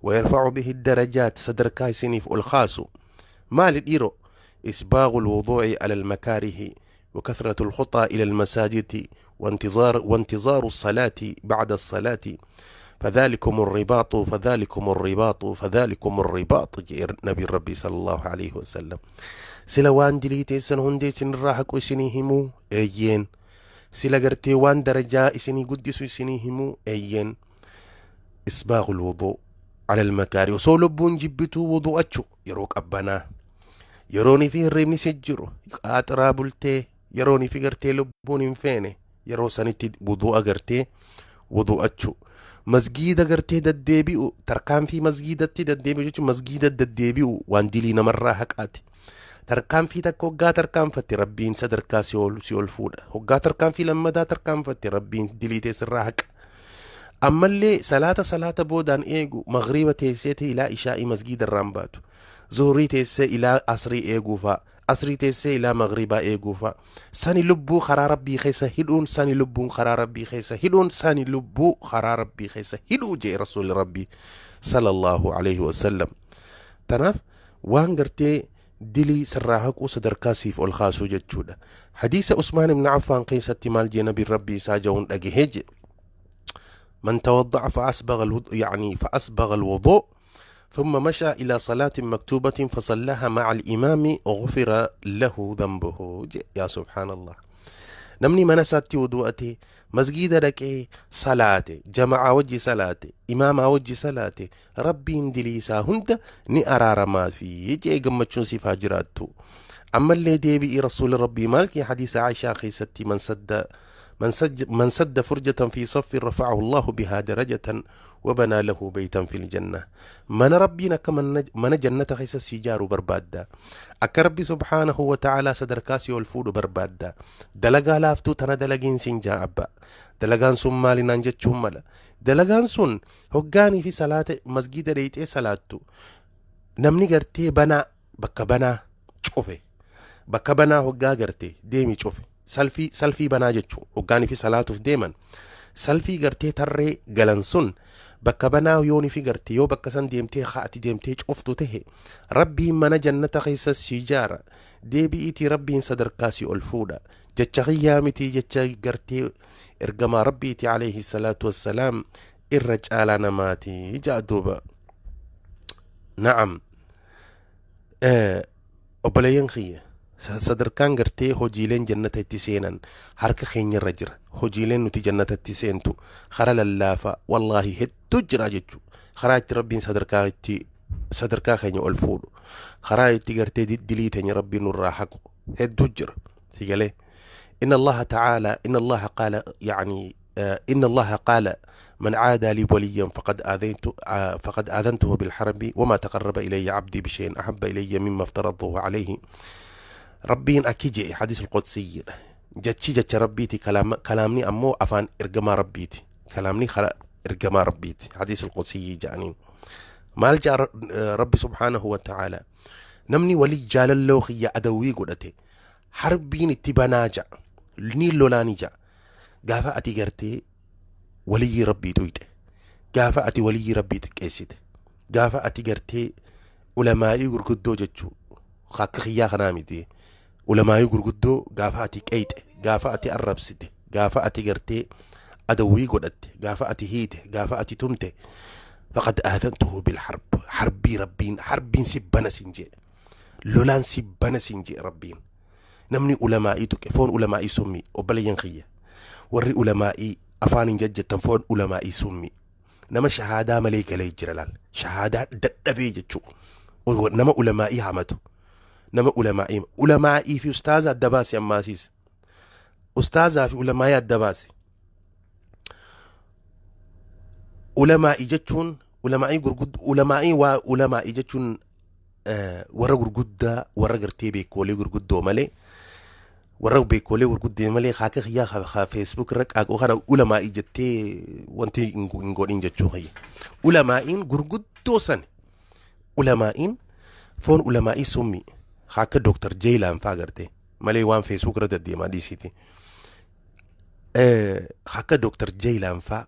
ويرفع به الدرجات، صدركاي سنيف الخاص مال الإيرو: إسباغ الوضوء على المكاره، وكثرة الخطى إلى المساجد، وانتظار الصلاة بعد الصلاة، فذلكم الرباط، فذلكم الرباط، فذلكم الرباط. نبي ربي صلى الله عليه وسلم: sila waan dilii teessan hundee isinirraa haqu isinii himuu? Eeyyeen. Sila gartee waan darajaa isinii guddisu isinii himuu? Eeyyeen. إسباغ الوضوء على المكاره, osoo lubbuun jibbituu wudu'achu, yeroo qabbanaa, yeroonii fi hirribni si jiru, qaaxiraa bultee, yeroonii fi gartee lubbuun hin feene, yeroo sanitti wudu'a gartee wudu'achu, masgiida gartee deddeebi'u, tarkaanfii masgiidatti deddeebi'u jechuun masgiida deddeebi'u waan dilii namarraa haqaati. Tarkaanfii takka hoggaa tarkaanfatte Rabbiin sadarkaa si ol fuudha. Hoggaa tarkaanfii lammataa tarkaanfatte Rabbiin dilii teessirraa haqa. Ammallee salaata boodaan eegu, magriiba teesseeti ilaa ishaa'ii masgiida irraan baatu, zuhurii teessee ilaa asrii eeguufaa, asrii teessee ilaa magriibaa eeguufaa, sani lubbuu karaa Rabbii keessa hidhuun, sani lubbuun karaa Rabbii keessa hidhuun, sani lubbuu karaa Rabbii keessa hidhuu jee rasuulli Rabbii صلى الله عليه وسلم. Tanaaf waan gartee dilii sirraa haquu, sadarkaa siif ol kaasuu jechuudha. Hadiisa Usmaan ibn Affaan keessatti maal jee nabiin Rabbii isaa ja'uun dhagahee je: من توضأ فأسبغ الوضوء، يعني فأسبغ الوضوء، ثم مشى إلى صلاة مكتوبة فصلاها مع الإمام، غفر له ذنبه. يا سبحان الله. Namni mana isaatti wudu'ate, masgiida dhaqee salaate, jama'aa wajji salaate, imaamaa wajji salaate, Rabbiin dilii isaa hunda ni araaramaa fi jee. Gammachuun siif haa jiraattu. Ammallee deebi'ii rasuuli Rabbii maal kee hadiisa Aishaa keessatti: من سد فرجة في صف رفعه الله بها درجة وبنى له بيتا في الجنة. من ربنا كمن من جنة خيس سيجار بربادا، أك ربي سبحانه وتعالى sadarkaa si ol fuudhu barbaadda، dalagaa laaftuu tana dalagiin siin jaa abba. Dalagaan sun maalinaan jechuun mala? Dalagaan sun hoggaanii fi salaata masgiida dheeyxee salaattu, namni gartee banaa, bakka banaa cufe, bakka banaa hoggaa gartee deemi cufe, salfii banaa jechuu, hoggaanii fi salaatuuf deeman salfii gartee tarree galan sun Bakka banaa yooni fi garte yoo bakka san deemtee haati deemtee cuftu tahe, Rabbiin mana jannata keessa si ijaara. Deebi'iitii Rabbiin sadarkaa si ol fuudha. Jecha kiyyaa miti, jecha gartee ergamaa Rabbiiti alayhi salaatu wassalaam, irra caalaa namaati ja'a duuba. Na'am, obboleeyyan kiyya, sadarkaan gartee hojiileen jannata itti seenan harka keenyarra jira. Hojiileen nuti jannata itti seentu kara lallaafaa wallaahi hedduu jira jechuu. Karaa itti Rabbiin sadarkaa itti sadarkaa keenya ol fuudhu, karaa itti gartee dilii teenya Rabbiin nurraa haqu hedduu jira. Si galee? إن الله تعالى، إن الله قال، يعني إن الله قال: من عادى لي وليا فقد آذنته بالحرب وما تقرب إلي عبدي بشيء أحب إلي مما افترضته عليه. Rabbiin akki je'e, حديث القدسي. Jechi jecha Rabbiiti, kalaamni ammoo afaan ergamaa Rabbiiti. Kalaamni kara ergamaa Rabbiiti, حديث القدسي jedhaniin. Maal ja'a Rabbi سبحانه وتعالى? Namni walii jaalalloo kiyya adawwii godhate harbiin itti banaa ja'a, ni lolaani ja'a. Gaafa ati gartee waliyyii Rabbii tuyxe, gaafa ati waliyyii Rabbii xiqqeessite, gaafa ati gartee ulamaa'ii gurguddoo jechuu, akka kiyyaa kanaa miti, ulamaa'ii gurguddoo gaafa ati qeeyxe, gaafa ati arrabsite, gaafa ati gartee adawwii godhatte, gaafa ati hiite, gaafa ati tumte, فقد آذنته بالحرب. Harbii Rabbiin, harbiin si bana sin jee, lolaan si bana sin jee Rabbiin. Namni ulamaa'ii tuqe foon ulamaa'ii summi. Obboleeyyan kiyya, warri ulamaa'ii afaan hin jajjattan, foon ulamaa'ii summi. Nama shahaadaa malee galee jira laal, shahaadaa dadhabee jechuu, nama ulamaa'ii hamatu, nama ulamaa'ii fi ustaaza adda baasi. Ammaasiis ustaazaa fi ulamaa'ii adda baasi. Ulamaa'ii jechuun ulamaa'ii gurguddoo, ulamaa'ii waa ulamaa'ii jechuun warra gurguddaa, warra gartee beekoolee gurguddoo malee, warra beekoolee gurguddee malee, haaka kiyyaa haa Facebook irra qaaquu kana ulamaa'ii jettee wanti hin godhin jechuu kiyya. Ulamaa'iin gurguddoo san, ulamaa'iin foon ulamaa'ii summi, akka Dooktar Jeelaan faa gartee malee, waan Facebook irra deddeemaa dhiisiti. Akka Dooktar Jeelaan faa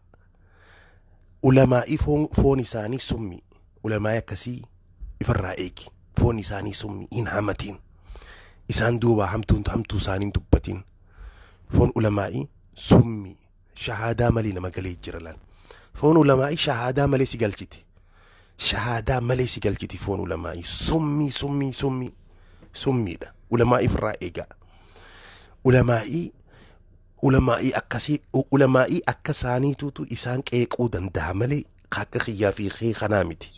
ulamaa'ii foon isaanii summi. Ulamaa'ii akkasii ifarraa eegi. Foon isaanii summi, hin hamatiin. Isaan duuba hamtuun hamtuu isaanii hin dubbatin. Foon ulamaa'ii summi, shahaadaa malee nama galee jira laal. Foon ulamaa'ii shahaadaa malee si galchiti. Shahaadaa malee si galchiti. Foon ulamaa'ii summii, summii, summii, summiidha. Ulamaa'ii ofirraa eegaa. Ulamaa'ii akkasii, ulamaa'ii akka isaaniitutu isaan qeequu danda'a malee akka kiyyaa fi kee kanaa miti.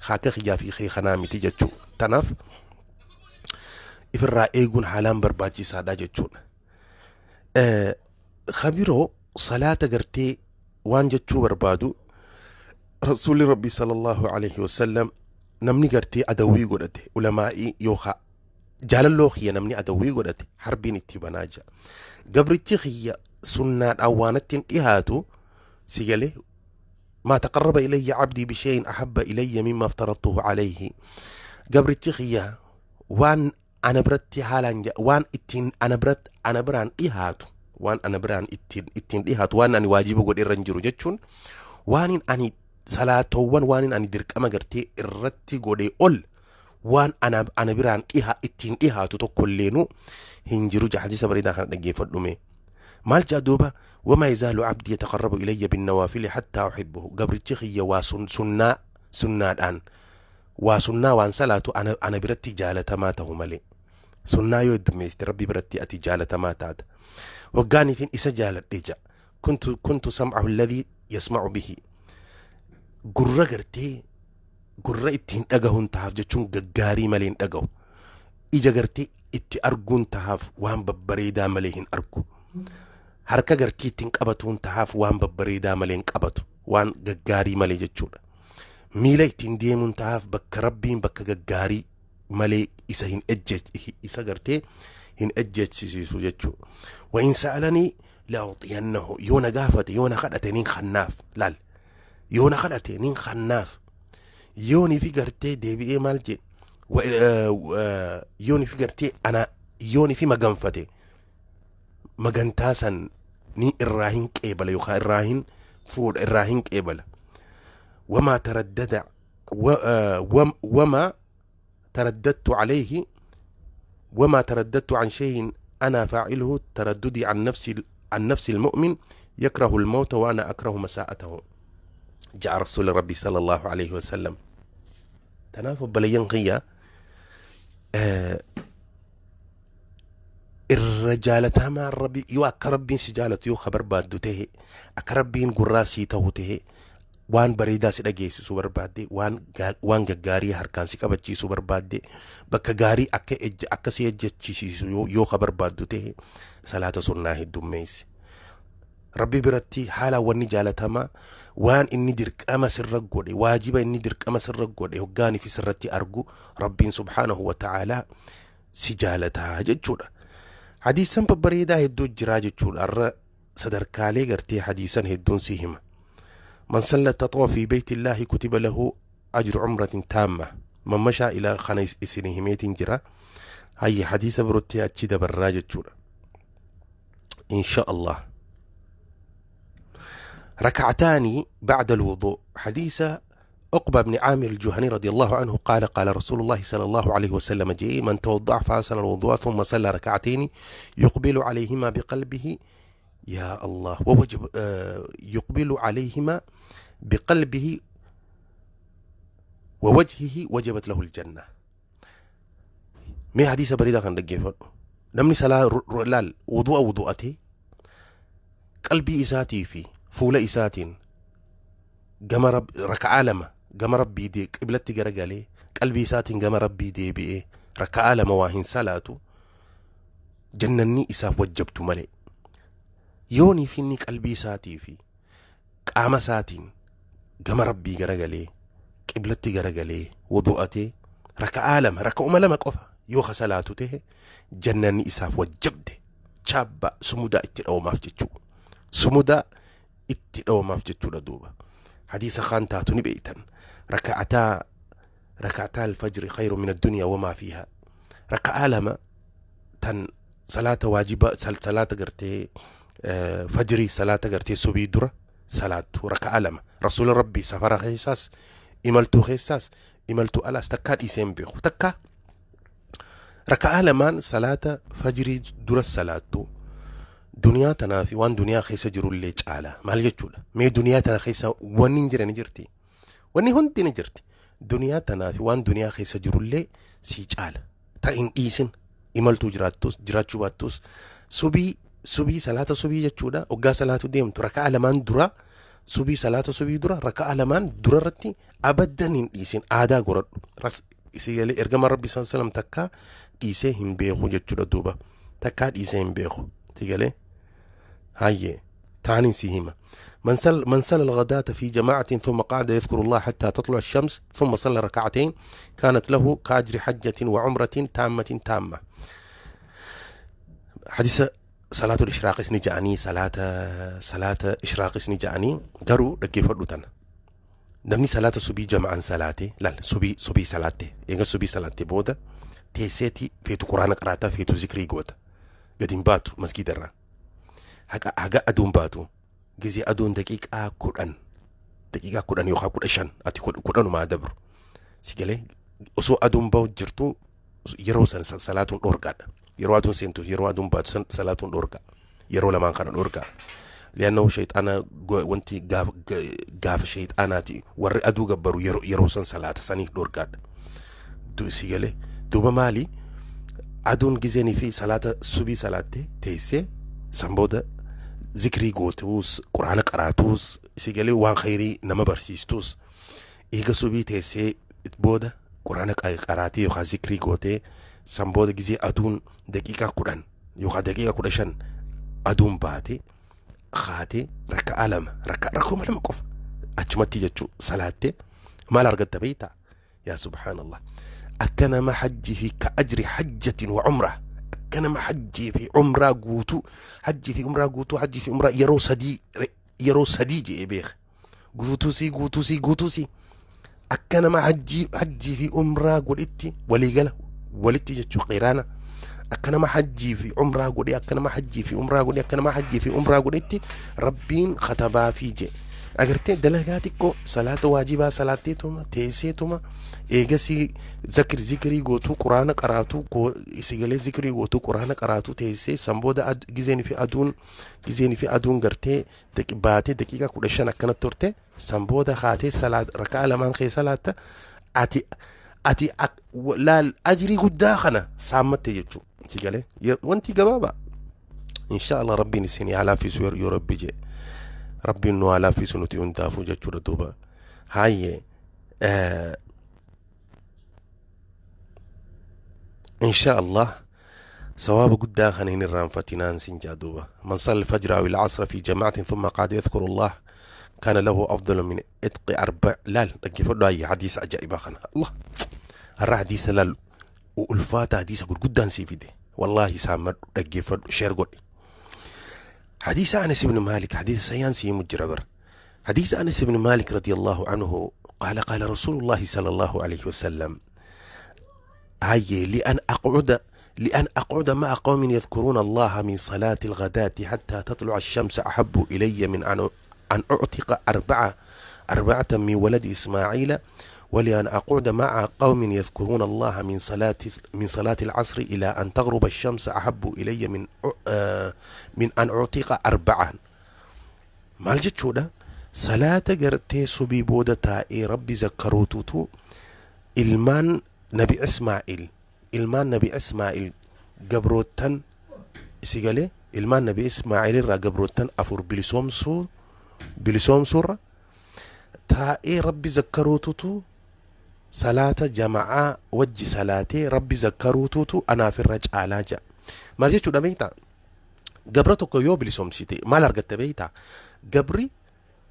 Akka kiyyaa fi kee kanaa miti jechuudha. Tanaaf ifirraa eeguun haalaan barbaachisaadha jechuudha. Kabiroo salaata gartee waan jechuu barbaadu, Rasuulli Rabbii صلى الله عليه وسلم, namni gartee adawwii godhate ulamaa'ii yookaan jaalalloo kiyya, namni adawwii godhate harbiin itti banaa jira. Gabrichi kiyya sunnaadhaan waan ittiin dhihaatu si galee? ما تقرب إلي عبدي بشيء أحب إلي مما افترضته عليه. Gabrichi kiyya waan ana biratti haalaan waan ittiin ana biratti ana biraan dhihaatu, waan ana biraan ittiin dhihaatu, waan ani waajiba godhe irra hin jiru jechuun, waan ani salaatowwan, waan ani dirqama gartee irratti godhe ol waan ana biraan dhiha ittiin dhihaatu tokkolleenu hin jiru. Hadiisa bareedaa kana dhaggeeffadhume. Maal jaa duuba? وما يزال عبدي يتقرب إلي بالنوافل حتى أحبه. Gabrichi kiyya waa sunnaa sunnaadhaan waa sunnaa waan salaatu ana biratti jaalatamaa ta'u malee. Sunnaa yoo heddummeessite Rabbi biratti ati jaalatamaa taata. Waggaaniifin isa jaaladhe ja'a, كنت سمعه الذي يسمع به. Gurra gartee gurra ittiin dhagahuun tahaaf jechuun gaggaarii malee hin dhagahu. Ija gartee itti arguun tahaaf, waan babbareedaa malee hin argu. Harka gartee ittiin qabatuun tahaaf, waan babbareedaa malee hin qabatu, waan gaggaarii malee jechuudha. Miila ittiin deemuun tahaaf, bakka Rabbiin bakka gaggaarii malee isa hin ejje isa gartee hin ejjechisiisu jechuudha. وإن سألني لأعطينه. Yoo na gaafate, yoo na kadhate nin kannaaf. Laal, yoo na kadhate nin kannaaf. Yoonii fi gartee deebi'ee maal jedhe? Yoonii fi gartee ana yoonii fi maganfate, magantaa san ni irraa hin qeebala yookaan irraa hin fuudha, irraa hin qeebala. وما تردد وما ترددت عليه وما ترددت عن شيء أنا فاعله ترددي عن نفس المؤمن يكره الموت وأنا أكره مساءته. جاء رسول ربي صلى الله عليه وسلم. Tanaaf obboleeyyan kiyya, irra jaalatamaan rabbi, yoo akka rabbiin si jaalatu yoo ka barbaaddu tahe, akka rabbiin gurraa sii ta'u tahe, waan bareedaa si dhageessisuu barbaadde, waan gaggaarii harkaan si qabachiisuu barbaadde, bakka gaarii akka ejja akka si ejjechiisisu yoo ka barbaaddu tahe, salaata sunnaa heddummeessi. Rabbi biratti haala wanni jaalatamaa, waan inni dirqama sirra godhe, waajiba inni dirqama sirra godhe hoggaanii fi sirratti argu, rabbiin سبحانه وتعالى si jaalataa jechuudha. Hadiisan babbareedaa hedduu jiraa jechuudha. Har'a sadarkaalee gartee hadiisan hedduun si hima. من صلى التطوع في بيت الله كتب له أجر عمرة تامة. من مشى إلى kana isin himeetiin jira. Hayya, hadiisa birootti achi dabarraa jechuudha. إن شاء الله. ركعتان بعد الوضوء. حديث عقبة بن عامر الجهني رضي الله عنه قال: قال رسول الله صلى الله عليه وسلم جاء: من توضأ فأحسن الوضوء ثم صلى ركعتين يقبل عليهما بقلبه، يا الله، ووجب يقبل عليهما بقلبه ووجهه وجبت له الجنة. Mee hadiisa bareedaa kan dhaggeeffadhu. Namni salaa laal wudu'a wudu'atee qalbii isaatii fi fuula isaatiin gama raka'aa lama gama rabbii qiblatti garagalee, qalbii isaatiin gama rabbii deebi'ee raka'aa lama waa hin salaatu, jannanni isaaf wajjabtu malee. Yoonii fi inni qalbii isaatii fi qaama isaatiin gama rabbii garagalee, qiblatti garagalee, wudu'atee raka'aa lama, raka'uma lama qofa yoo ka salaatu ta'e, jannanni isaaf wajjabde. Chaabba sumudaa itti dha'umaaf jechuu, sumudaa itti dha'umaaf jechuudha. Duuba hadiisa kaan taatu ni beeytan: ركعتا الفجر خير من الدنيا وما فيها. Raka'aa lama tan salaata waajiba, salaata gartee fajrii, salaata gartee subii dura salaattu, raka'aa lama, rasuula rabbii safara keessaas, imaltuu keessaas, imaltuu alaas takkaa dhiisee hin beeku. Takkaa raka'aa lamaan salaata fajrii dura salaattu duniyaa tanaa fi waan duniyaa keessa jirullee caala. Maal jechuudha? Mee duniyaa tana keessa wanni hin jira ni jirti, wanni hundi ni jirti. Duniyaa tanaa fi waan duniyaa keessa jirullee sii caala. Ta hin dhiisin, imaltuu jiraattus jiraachuu baattus, subii salaata subii jechuudha. Hoggaa salaatu deemtu raka'aa lamaan dura subii, salaata subii dura raka'aa lamaan dura irratti abaddan hin dhiisin, aadaa godhadhu. Galee ergama rabbi sallallahu alaihi wasallam takkaa dhiisee hin beeku jechuudha. Duuba takkaa dhiisee hin beeku. Si galee? Hayyee, تاني سيهما: من صلى الغداة في جماعة ثم قعد يذكر الله حتى تطلع الشمس ثم صلى ركعتين كانت له كأجر حجة وعمرة تامة تامة. حديث صلاة الإشراق ni ja'anii, salaata إشراق ni ja'anii. Garuu dhaggeeffadhu tana. Namni salaata subii jama'an salaate, laal, subii salaatte, eega subii salaatte booda teesseeti feetu quraana qaraataa, feetu zikrii goota, gadi hin baatu masgiida irraa haga aduun baatu. Gizee aduun daqiiqaa 10, daqiiqaa 10 yookaan 15, ati 10umaa dabru, si galee, osoo aduun bahu jirtu, yeroo san salaatuun dhoorgaadha. Yeroo aduun seentu, yeroo aduun baatu san salaatuun dhoorgaa, yeroo lamaan kana dhoorgaa. لأنه shayxaana wanti gaafa shayxaanaati, warri aduu gabbaru yeroo san salaata saniif dhoorgaadha. Si galee? Duuba maali, aduun gizeenii fi salaata subii salaatte teessee, san booda zikrii gootuus, quraana qaraatuus, si galee, waan khayrii nama barsiistuus, eega subii teessee booda quraana qaraatee yookaan zikrii gootee, san booda gizee aduun daqiiqaa 10 yookaan daqiiqaa 15 aduun baate kaatee raka'aa lama, raka'uma lama qofa achumatti jechuu salaattee, maal argatta beeytaa? Yaa سبحان الله, akka nama hajjii fi كأجر حجة وعمرة, akka nama hajjii fi umraa guutuu, hajjii fi umraa guutuu, hajjii fi umraa yeroo sadii, yeroo sadii je'ee beeka, guutuu sii guutuu sii guutuu sii, akka nama hajjii fi umraa godhitti waliigala walitti jechuu, qiraana, akka nama hajjii fi umraa godhe, akka nama hajjii fi umraa godhe, akka nama hajjii fi umraa godhetti rabbiin katabaa fi je. Agartee, dalagaa xiqqoo, salaata waajibaa salaatteetuma teesseetuma, eegasii zikrii gootuu, quraana qaraatuu, sigalee zikrii gootuu, quraana qaraatuu teessee, san booda gizeen fi aduun gartee baatee daqiiqaa 15 akkanatti turte, san booda kaatee rakaa lamaan kee salaatta. Ati laal, ajrii guddaa kana saammatte jechuudha. Sigalee wanti gabaabaa. Insha Allah Rabbiin isin haa laaffisu, yoo Rabbi jee. Rabbiin nu haa laaffisu nuti hundaafuu jechuudha duuba. Hayyee, insha Allah sawaaba guddaa kana hin irraanfatinaan sin jaa duuba. من صلى الفجر أو العصر في جماعة ثم قعد يذكر الله كان له أفضل من عتق أربع. Laal, dhaggeeffadhu. Ayya, hadiisa ajaa'ibaa kana. Allah har'a hadiisa laal ulfaata, hadiisa gurguddaan sii fide. Wallaahi saammadhu, dhaggeeffadhu, share godhi. حديث أنس بن مالك، حديث سيان مجربر. حديث أنس بن مالك رضي الله عنه قال: قال رسول الله صلى الله عليه وسلم: هيا لأن أقعد مع قوم يذكرون الله من صلاة الغداة حتى تطلع الشمس أحب إلي من أن أعتق أربعة من ولد إسماعيل، ولأن أقعد مع قوم يذكرون الله من صلاة العصر إلى أن تغرب الشمس أحب إلي من أن أعتق أربعة. Maal jechuudha? Salaata gartee subii booda taa'ee Rabbi zakkaruututu ilmaan Nabi Ismaa'il, ilmaan Nabi Ismaa'il gabroottan, isi galee, ilmaan Nabi Ismaa'il irraa gabroottan afur bilisoomsuurra taa'ee Rabbi zakkaruututu, salaata jama'aa wajji salaatee Rabbi zakkaruututu anaaf irra caalaa ja'a. Maal jechuudha beektaa? Gabra tokko yoo bilisoomsite maal argatte beektaa? Gabri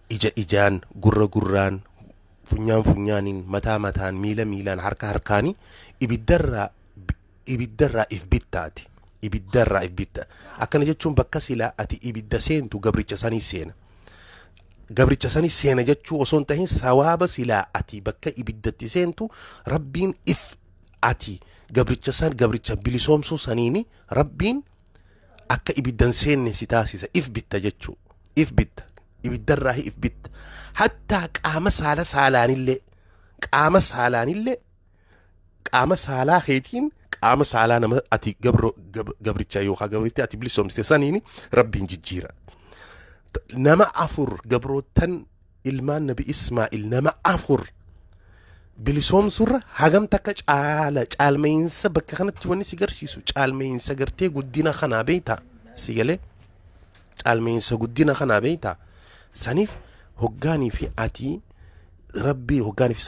ija ijaan, gurra gurraan, funyaan funyaaniin, mataa mataan, miila miilaan, harka harkaanii ibiddarraa if bittaati. Ibiddarraa if bitta. Akkana jechuun bakka silaa ati ibidda seentu gabricha sanii seena. Gabricha sanii seena jechuu osoo hin tahin, sawaaba silaa ati bakka ibiddatti seentu Rabbiin if ati gabricha san, gabricha bilisoomsuu saniini Rabbiin akka ibiddan seenne si taasisa. If bitta jechuu, if bitta, ibiddarraa if bitta. Hattaa qaama saala saalaanillee, qaama saalaanillee, qaama saalaa keetiin, qaama saalaa nama ati gabricha yookaan gabritti ati bilisoomsite saniini Rabbiin jijjiira. Nama afur, gabroottan ilmaan Nabi Ismaa'il nama afur bilisoomsurra hagam takka caala caalmayinsa? Bakka kanatti wanni si garsiisu caalmayinsa gartee guddina kanaa beektaa? Si galee, caalmayinsa guddina kanaa beektaa? Saniif hoggaanii fi ati Rabbii hoggaanii fi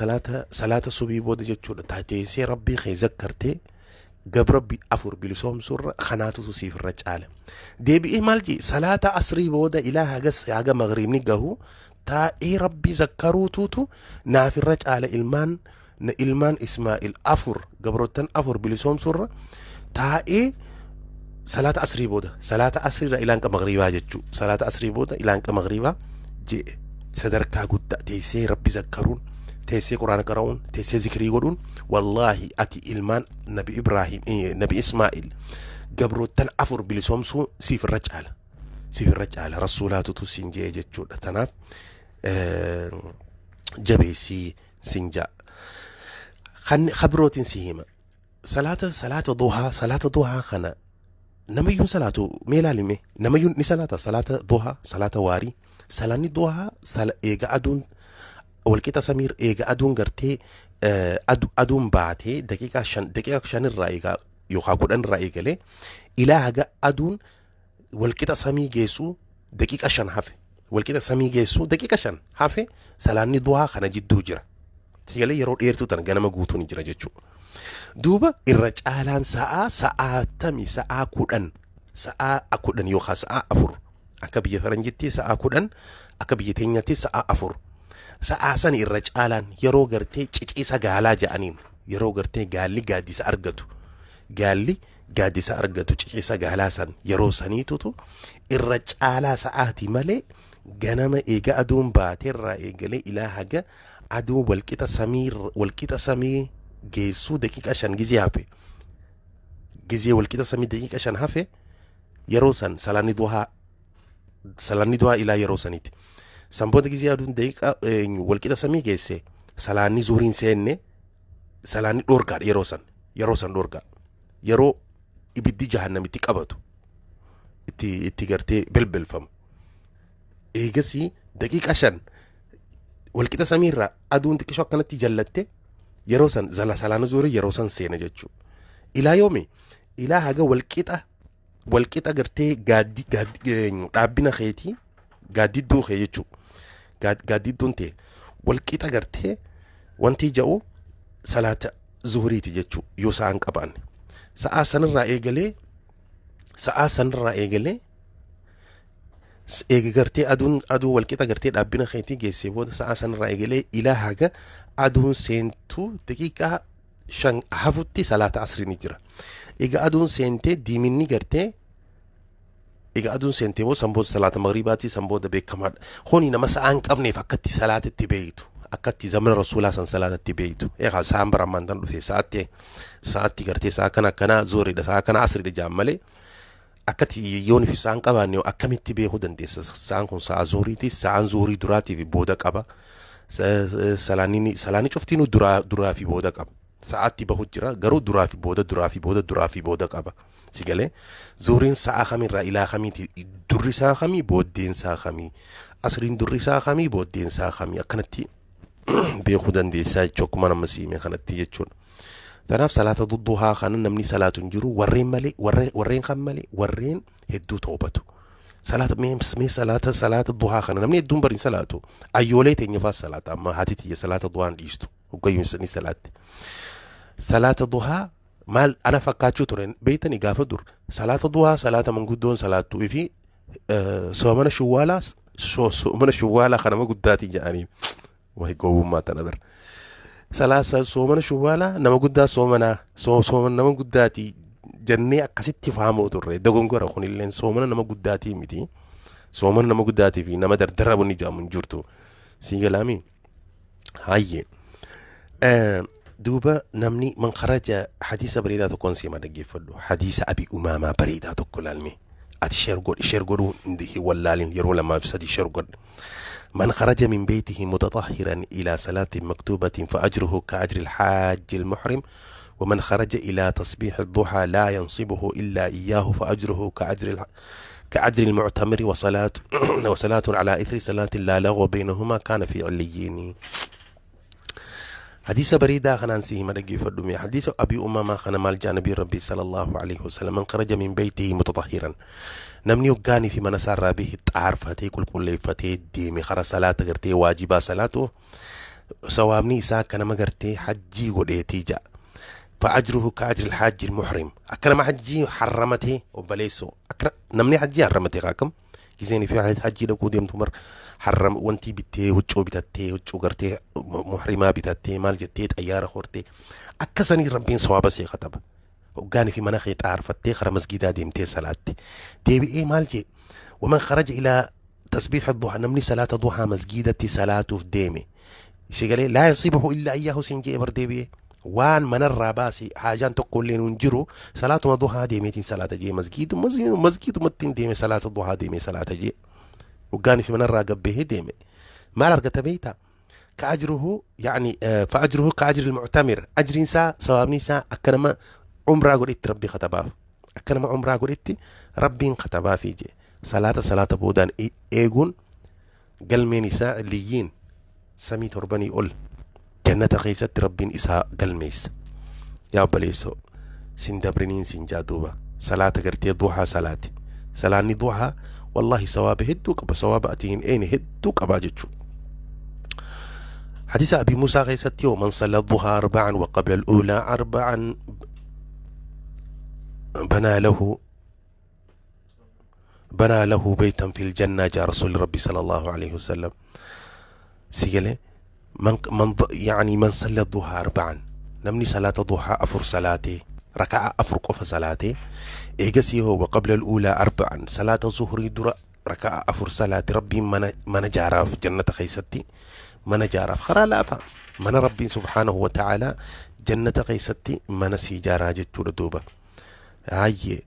salaata subii booda jechuudha taateessee Rabbii kee zakkartee gabra afur bilisoomsurra kanaatutu siif irra caala. Deebi'ee maal jee? Salaata asrii booda ilaa hagas haga magriibni gahu taa'ee Rabbii zakkaruutuutu naaf irra caala ilmaan Ismaa'il afur, gabroottan afur bilisoomsurra, taa'ee salaata asrii booda, salaata asriirra ilaan magriibaa jechuu, salaata asrii booda ilaan magriibaa jee. Sadarkaa guddaa teessee Rabbi zakkaruun, teessee Quraana qara'uun, teessee zikrii godhuun, wallaahi ati ilmaan Nabi Ibraahim, Nabi Ismaa'il gabroottan afur bilisoomsuu siif irra caala, siif irra caala rasuulaatutu siin jee jechuudha. Tanaaf jabeessii siin jaa. Kan kabirootiin si hima, salaata duhaa kana namayyuun salaatu mee ilaalime. Namayyuun ni salaata salaata duhaa, salaata waarii. Salaanni duhaa eega aduun walqixa samiir, eega aduun gartee aduun baatee daqiiqaa 5, daqiiqaa shanirraa eegaa yookaan 10rraa eegalee ilaa haga aduun walqixa samii geessuu daqiiqa 5 hafe, walqixa samii geessuu daqiiqa 5 hafe, salaanni duhaa kana jidduu jira. Sigalee, yeroo dheertuu tana ganama guutuun jira jechuudha. Duuba irra caalaan sa'aa sa'aatamii sa'aa 10, sa'aa 10 yookaan sa'aa 4 akka biyya faranjitti, sa'aa 10 akka biyya teenyatti, sa'aa 4, sa'aa sani irra caalaan yeroo gartee ciciisa gaalaa ja'aniin, yeroo gartee gaalli gaaddisa argatu, gaalli gaaddisa argatu, ciciisa gaalaa san, yeroo saniitutu irra caalaa sa'aati malee, ganama eega aduun baateerraa eegalee ilaa haga aduu walqixa samii geessuu daqiiqa 5 gizee hafe, gizee walqixa samii daqiiqa 5 hafe, yeroo san salaanni duhaa ilaa yeroo saniiti. San booda gizee aduun daqiiqaa walqixa samii geesse, salaanni zuhriin seenne, salaanni dhoorgaadha yeroo san. Yeroo san dhoorgaa, yeroo ibiddi jahannamitti qabatu, itti gartee belbelfamu. Eegasii daqiiqa 5 walqixa samiirraa aduun xiqqishoo akkanatti jallatte, yeroo san zala salaana zuhrii yeroo san seena jechuudha. Ilaa yoomi? Ilaa haga walqixa gartee gaaddi dhaabbina keetii, gaaddidduu kee jechuudha. Gaaddidduun ta'e walqixa gartee wanti ja'u salaata zuhuriiti jechuudha yoo sa'aan qabaanne. Sa'aa sanirraa eegalee eega gartee aduun aduu walqixa gartee dhaabbina keetii geessee booda, sa'aa sanirraa eegalee ilaa haga aduun seentuu daqiiqaa 5 hafutti salaata asrii ni jira. Egaa aduun seentee diiminni gartee, egaa aduun seentee booda, san booda salaata magriibaatii san booda beekamaadha. Kuni nama sa'aa hin qabneef akkatti salaatatti beeytu. Akkatti zamana rasuulaa san salaatatti beeytu. Egaa sa'aan bara ammaan tan dhufe sa'aatti gartee sa'a kana akkanaa zuhriidha, sa'a kana asriidha jaan malee, akkatti yoon fi sa'aan qabaanne akkamitti beekuu dandeessa? Sa'aan kun sa'a zuhriiti, sa'aan zuhrii duraatii fi booda qaba. Salaanni cuftiinuu duraa fi booda qaba. Sa'aatti bahu jira garuu duraa fi booda, duraa fi booda, duraa fi booda qaba. Si galee? Zuhriin sa'a kamirraa ilaa kamiiti? Durri isaa kamii, booddeen isaa kamii? Asriin durri isaa kamii, booddeen isaa kamii? Akkanatti beekuu dandeessaa jechuudha, akkuma nama siime kanatti jechuudha. Kanaaf salaata duhaa kana namni salaatu hin jiru warreen malee, warreen kan malee, warreen hedduu toobatu. Salaata mee salaata duhaa kana namni hedduun bari hin salaatu. Ayyoolee teenya fa'aa salaata. Amma haati tiyya salaata duhaa hin dhiistu. Hoggayyuun ni salaatti. Salaata duhaa maal ana fakkaachuu ture beeytanii? Gaafa dur salaata duhaa salaata manguddoon salaattuu fi soomana shawwaalaa kan nama guddaatii jedhanii wayi gowwummaa tana bira. Salaasa soomana shawwaalaa nama guddaa, soomanaa soomana nama guddaatii jennee akkasitti fahamuu turre. Dogongora kunilleen. Soomana nama guddaatii miti. Soomana nama guddaatii fi nama dardara bunni jedhamu hin jirtu. Sii galaami? Hayyee. Duuba namni man kharaja, hadiisa bareedaa tokkoon siima, dhaggeeffadhu. Hadiisa Abi Umaamaa bareedaa tokko laalme. Ati share godhi, share godhuu hin wallaalin, yeroo lamaaf sadii share godhi. من خرج من بيته متطهرا إلى صلاة مكتوبة فأجره كأجر الحاج المحرم، ومن خرج إلى تسبيح الضحى لا ينصبه إلا إياه فأجره كأجر المعتمر، وصلاة على إثر صلاة لا لغو بينهما كان في عليين. حديث bareedaa kanaan si hima, dhaggeeffadhu mee. حديث أبي أمامة kana maal jaa nabii rabbii صلى الله عليه وسلم؟ من خرج من بيته متطهرا، namni hoggaanii fi mana isaarraa bahe xaarfatee qulqulleeffatee deeme kara salaata gartee waajibaa salaatu, sawaabni isaa akka nama gartee hajjii godheetii ja'a. فأجره كأجر الحاج المحرم، akkana hajjii harramatee obboleessoo, akkana namni hajjii harramatee kaakam giseen fi hajjii dhaquu deemtu mar harram wanti bittee, huccuu bitattee, huccuu gartee muhrimaa bitattee, maal jettee, xayyaara hortee, akkasanii rabbiin sawaaba see kataba. Hoggaanii fi mana kee xaarfattee kara masgiidaa deemtee salaatte. Deebi'ee maal jee? ومن خرج إلى تسبيح الضحى، namni salaata duhaa masgiidatti salaatuuf deeme, si galee, لا ينصبه إلا إياه siin jee bar. Deebi'ee waan manarraa baase haajaan tokko illee hin jiru, salaatuma duhaa deemeetiin salaata jee, masgiidumatti deeme, salaata duhaa deeme salaata jee, hoggaanii fi manarraa gabbahee deeme, maal argata beeytaa? كأجره يعني فأجره كأجر المعتمر، أجر سا سوامني سا أكنما عمرة قلت ربي خطباه، أكنما عمرة قلت ربي خطباه في جي. salaata boodaan eeguun galmeen isaa illiyyiin, samii torbanii ol jannata keessatti rabbiin isaa galmeessa. Yaa obboleessoo, sin dabriniin sin jaa. Duuba salaata gartee duhaa salaati. Salaanni duhaa wallahi sawaaba hedduu qaba, sawaaba ati hin eene hedduu qabaa jechuu. حديث أبي موسى غيستي: ومن صلى الضحى أربعا وقبل الأولى أربعا بنى له بيتا في الجنة، جاء رسول ربي صلى الله عليه وسلم. سيقله من يعني من صلى الضحى أربعا، namni صلاة ضحى afur salaatee, ركعة afur qofa salaatee, eegasii hoo وقبل الأولى أربعا، صلاة ظهري dura ركعة afur salaate, rabbiin mana jaaraaf jannata keessatti, mana jaaraaf karaa laafa, mana rabbiin سبحانه وتعالى jannata keessatti mana sii jaaraa jechuudha. Duuba hayyee,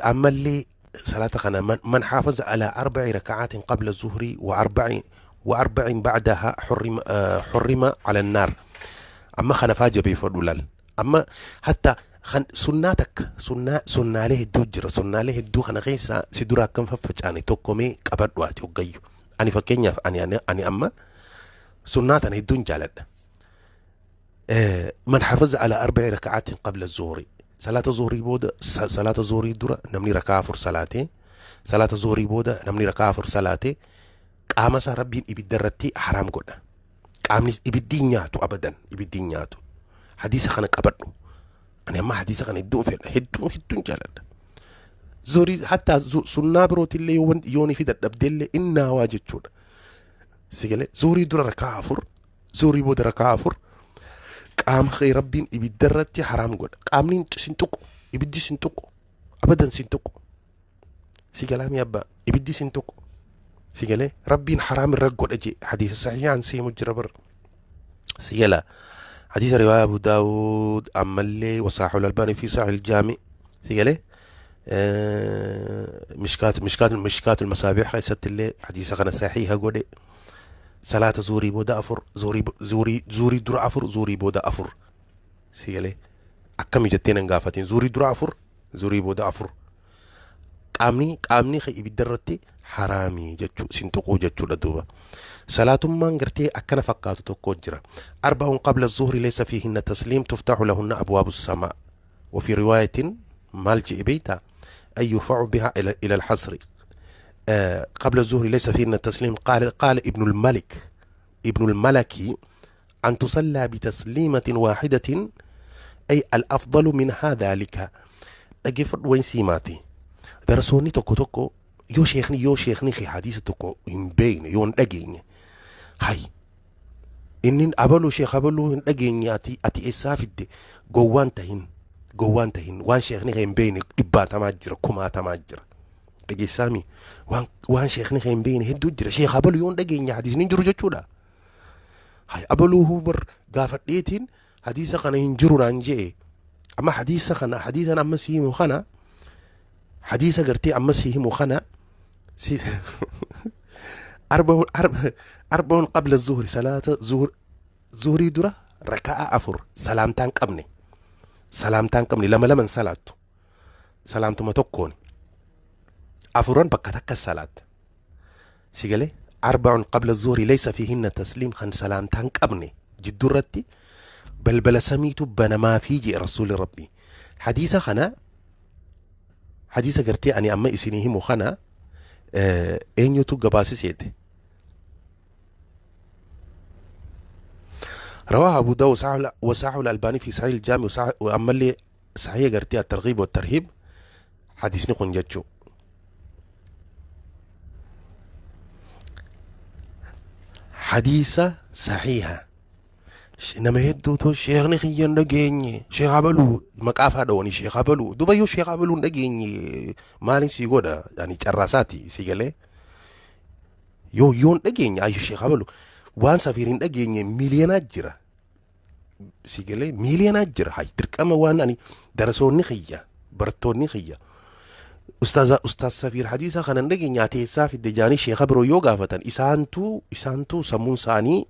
ammallee Salaata kana man xaafaza alaa arbaci rakacaatin qabla zuhri wa arbaci wa arbacin bacdaha xurrima cala annaar. Amma kana faa jabeeffadhu laal. Amma hatta kan sunnaa takka sunnaa sunnaalee hedduu jira. Sunnaalee hedduu kana keessaa si dura akkam faffacaane tokko mee qabadhu ati hoggayyu. Ani fakkeenyaaf ani amma sunnaa tana hedduun jaaladha. Man hafaza ala arba'i raka'aatin qabla zuhri. Salaata zuhrii booda, salaata zuhrii dura namni rakaa 4 salaatee, salaata zuhrii booda namni rakaa 4 salaatee, qaama isaa Rabbiin ibidda irratti haraam godha. Qaamni ibiddi hin nyaatu, abadan ibiddi hin nyaatu. Hadiisa kana qabadhu. Ani amma hadiisa kana hedduun fedha, hedduun hedduun jaaladha. Zuhrii hatta sunnaa birootillee yoo wanti yoonii fi dadhabdeellee innaawaa jechuudha. Sigalee zuhrii dura rakaa 4, zuhrii booda rakaa 4, qaama kee Rabbiin ibidda irratti haraam godha. Qaamni sin tuqu, ibiddi sin tuqu, abadan sin tuqu. Si galaami abbaa, ibiddi sin tuqu. Si galee Rabbiin haraam irra godha jee hadiisa sahihaan seemu jira bar. Si gala hadiisa riwaaya Abu Daawud ammallee wasaaxul Albaanii fi Sahih Jaami. Si galee mishkaatul masaabih keessatti illee hadiisa kana sahiha godhe. Salaata zuurii booda 4, zuurii dura 4, zuurii booda 4. Si galee akkami jettee nan gaafatin. Zuurii dura 4, zuurii booda 4, qaamni kee ibidda irratti haraamii jechuu, sin tuquu jechuudha. Duuba salaatummaan gartee akkana fakkaatu tokko jira. Arba'un qabla zuhri laysa fiihinna tasliim tuftaxu lahunna abwaabu samaa. وفي رواية maal je'e beeyta? أن يرفع بها إلى الحصر. قبل الظهر ليس فيهن التسليم. قال ابن الملك، ابن الملكي: أن تصلى بتسليمة واحدة، أي الأفضل منها ذلك. Dhaggeeffadhu wayin siimaati. Darasoonni tokko tokko yoo sheekni kee hadiisa tokko hin beekne, yoo hin dhageenye, hay inni abaluu sheek abaluu hin dhageenye, ati eessaa fidde? Gowwaan tahin, gowwaan tahin. Waan sheekni kee hin beekne dhibbaatamaa jira, kumaatamaa jira. Dhageessaami, waan sheekni kee hin beekne hedduu jira. Sheek abaluu yoo hin dhageenye hadiisni hin jiru jechuudha. Hay abaluu bar gaafadheetiin hadiisa kana hin jiru naan je'e. Amma hadiisa kana, hadiisan amma si himu kana, hadiisa gartee amma si himu kana si arba'un qabla zuhri, salaata zuhrii dura raka'a 4 salaamtaan qabne, salaamtaan qabne, lama laman salaattu, salaamtuma tokkoon afuran bakka takka salaatta. Si galee? Arba'un qabla zuhri laysa fiihinna tasliim, kan salaamtaan qabne jiddurratti balbala samiitu banamaa fi jee Rasuuli Rabbii. Hadiisa kana, hadiisa gartee ani amma isinii himu kana eenyutu gabaasiseete? رواه أبو داود وصححه الألباني في صحيح الجامع وأما اللي صحيح قرتي الترغيب والترهيب. حديثني kun jechuu hadiisa sahiha. Nama hedduutu sheekni kiyya hin dhageenye, sheekh abaluu maqaa faa dhawanii, sheekh abaluu. Duba yoo sheekh abaluu hin dhageenye maaliin sii godha? Yani carraasaati. Si galee? Yoo hin dhageenye ayyu sheekh abaluu waan safiir hin dhageenye miiliyoonaa jira. Si galee? Miiliyoonaa jira. Hay dirqama waan ani darasoonni kiyya, barattoonni kiyya ustaaz Safiir hadiisa kana hin dhageenye, ati eessaa fidde jaanii sheeka biroo yoo gaafatan, isaantu sammuun isaanii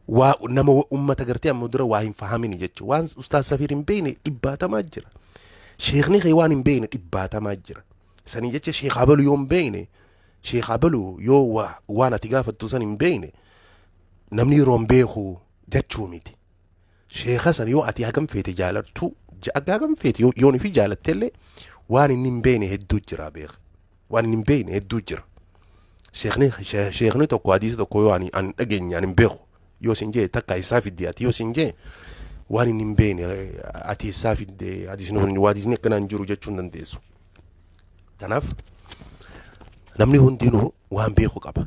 waa nama ummata gartee amma dura waa hin fahamini jechuudha. Waan ustaaz Safiir hin beekne dhibbaatamaa jira. Sheekni kee waan hin beekne dhibbaatamaa jira. Sanii jecha sheek abalu yoo hin beekne, sheek abalu yoo waan ati gaafattu san hin beekne, namni yeroo hin beeku jechuu miti. Sheeka san yoo ati hagam feete jaalattu, hagam feete yoon fi jaalattellee, waan inni hin beekne hedduu jira beeka. Waan inni hin beekne hedduu jira. Sheekni tokko hadiisa tokko yoo ani dhageenye, ani hin beeku yoo sin jee, takka isaa fidde ati yoo sin jee, waan inni hin beekne ati isaa fidde, hadiisni kun hadiisni akkanaa hin jiru jechuu hin dandeessu. Kanaaf namni hundinuu waan beeku qaba.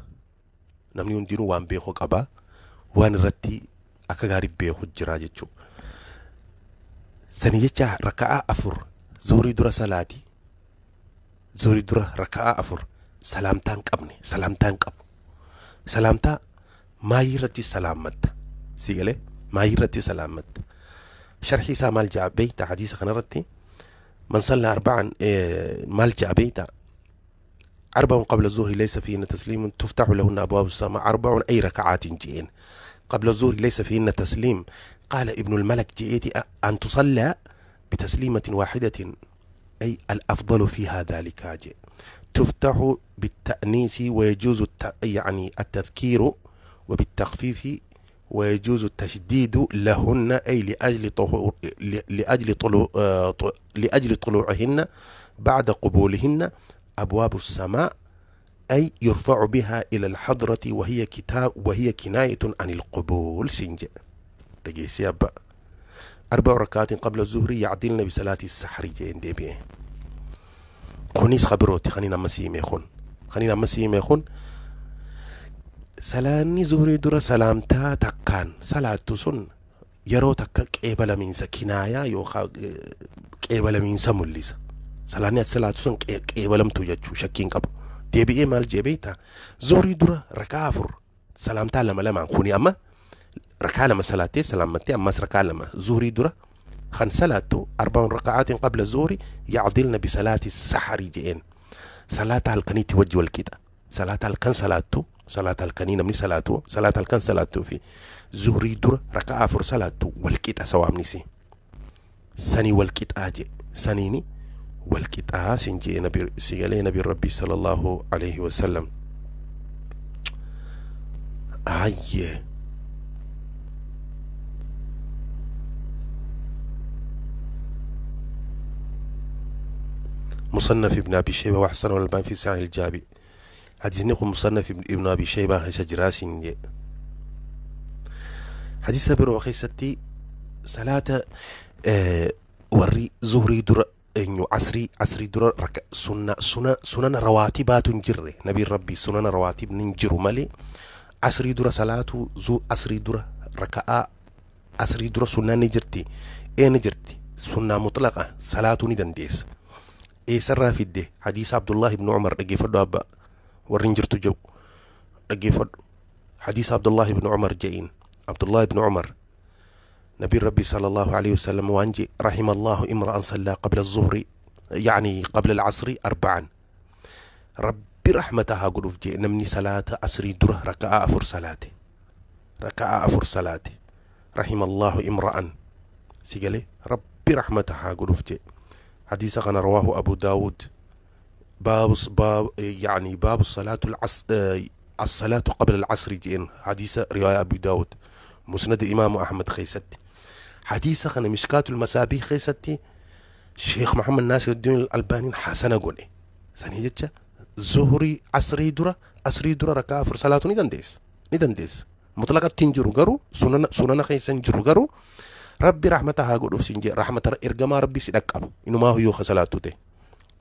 Namni hundinuu waan beeku qaba. Waan irratti akka gaarii beeku jira jechuudha. Sani jecha raka'aa 4 zuhurii dura salaati. Zuhurii dura raka'aa 4 salaamtaa hin qabne, salaamtaa hin qabu. Salaamtaa maayii irratti salaammatta. Si galee? Maayii irratti salaammatta. Sharhii isaa maal ja'a beekta hadiisa kanarratti? Man sallaa arba'an maal ja'a beeyta? أربع قبل الظهر ليس فيهن تسليم تفتح لهن أبواب السماء أربع أي ركعات جئين قبل الظهر ليس فيهن تسليم. قال ابن الملك جئت أن تصلى بتسليمة واحدة أي الأفضل فيها ذلك جئ. تفتح بالتأنيس ويجوز يعني التذكير وبالتخفيف ويجوز التشديد لهن أي لأجل طهور لأجل طلوع لأجل طلوعهن بعد قبولهن أبواب السماء أي يرفع بها إلى الحضرة وهي كتاب وهي كناية عن القبول. سنج تجيسي أبا 4 ركعات قبل الظهر يعدلن بصلاة السحر جين دي بي خنيس خبروتي خنينا مسيم يخون خنينا مسيم يخون سلاني زهري درا سلامتا تكان صلاة سن يرو تك قبل من سكنايا يوخا قبل من سموليس سلاني صلاة سن قبلم توجچو شكين قبو دي بي مال جبيتا زهري درا ركعة فر سلامتا لما لما خوني أما ركعة لما صلاتي سلامتي أما ركعة لما زهري درا خن صلاته 4 ركعات قبل الظهر يعدلن بصلاة السحر جئين صلاة الكنيت وجه والكتا صلاة الكن صلاته صلاة الكنين من صلاته صلاة الكن صلاته في زهري در ركعة فر صلاته والكتا سوام نسي سني والكتا جئ سنيني والكتا سنجي نبي سيالي نبي ربي صلى الله عليه وسلم. آيه مصنف ابن أبي شيبة وحسن والألباني في ساحل الجابي. حديث نقول مصنف ابن أبي شيبة شجراسين. حديث برو خيستي صلاة وري زهري در إنه عصري در رك سنة سنة سنن رواتبات جرة نبي ربي سنن رواتب ننجر مالي عصري در صلاة زو عصري در ركعة عصري در سنة نجرتي إيه نجرتي سنة مطلقة صلاة ندنديس إيه سر في الده حديث عبد الله بن عمر رجي فدو أبا ورنجرتو جو رجي فدو حديث عبد الله بن عمر جئين عبد الله بن عمر نبي ربي صلى الله عليه وسلم وانجي رحم الله امرأ صلى قبل الظهر يعني قبل العصر 4 ربي رحمتها قلوف جي نمني صلاة عصري دره ركعة أفر صلاتي ركعة أفر صلاتي رحم الله امرأ سيقالي ربي رحمتها قلوف جي. حديث كان رواه أبو داود. باب يعني باب الصلاة الصلاة قبل العصر جئن حديث رواية أبو داود مسند إمام أحمد خيستي. حديث كان مشكات المسابيح خيستي الشيخ محمد ناصر الدين الألباني حسن قولي سنيجتش زهري عصري درة عصري درة ركعة فر صلاة ندندس ندندس مطلقة تنجرو قرو سنن خيسن جرو قرو ربي رحمتها قول سنجي رحمة إرجما ربي سيدك إنه ما هو يوخ صلاته ده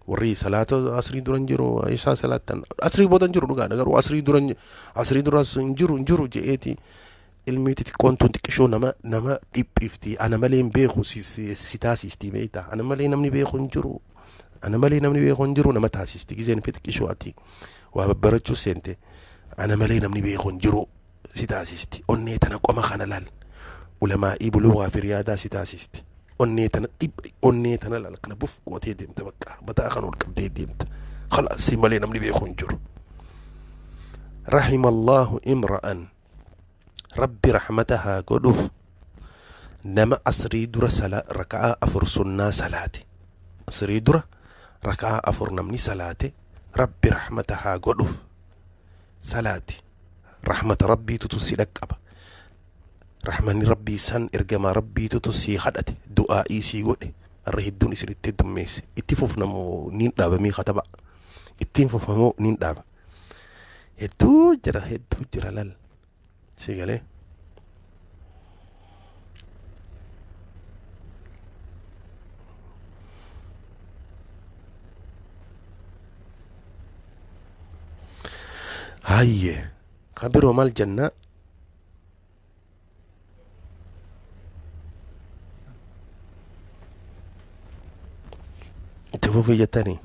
وري صلاة عصري درنجرو إيشا صلاة عصري بودنجرو نقول نقول عصري درن عصري درس نجرو نجرو جئتي الميت تكون تكشو نما نما إفتي أنا مالين بيخو سي سيتاسي بيتا أنا مالين نمني بيخو نجرو أنا مالين نمني بيخو نجرو نما تاسيستي كزين بيتكشو أتي وبرجو سنتي أنا مالين نمني بيخو نجرو سيتاسيستي أني تنقوم خنلال علماء بلغة في رياضة ستاسيستي أني تنا أني تنا لا لكن بوف قوتي ديم تبقى متى خنول كبدي ديم خلاص سيمالين أمني بيخون جر. رحم الله امرأ ربي رحمتها قدوف نما أسري در سلا ركعة أفر سنة صلاتي أسري در ركعة أفر نمني صلاتي ربي رحمتها قدوف صلاتي رحمة ربي تتسلك أبا رحمني ربي سن إرجما ربي تتسي خدته دعائي سي قولي الرهدون يصير تدميس اتفوفنا مو نين دابا مي خطبا اتفوفنا مو نين دابا هدو جرا هدو جرا لال سيقالي هاي خبروا مال الجنة تفوفي جتاني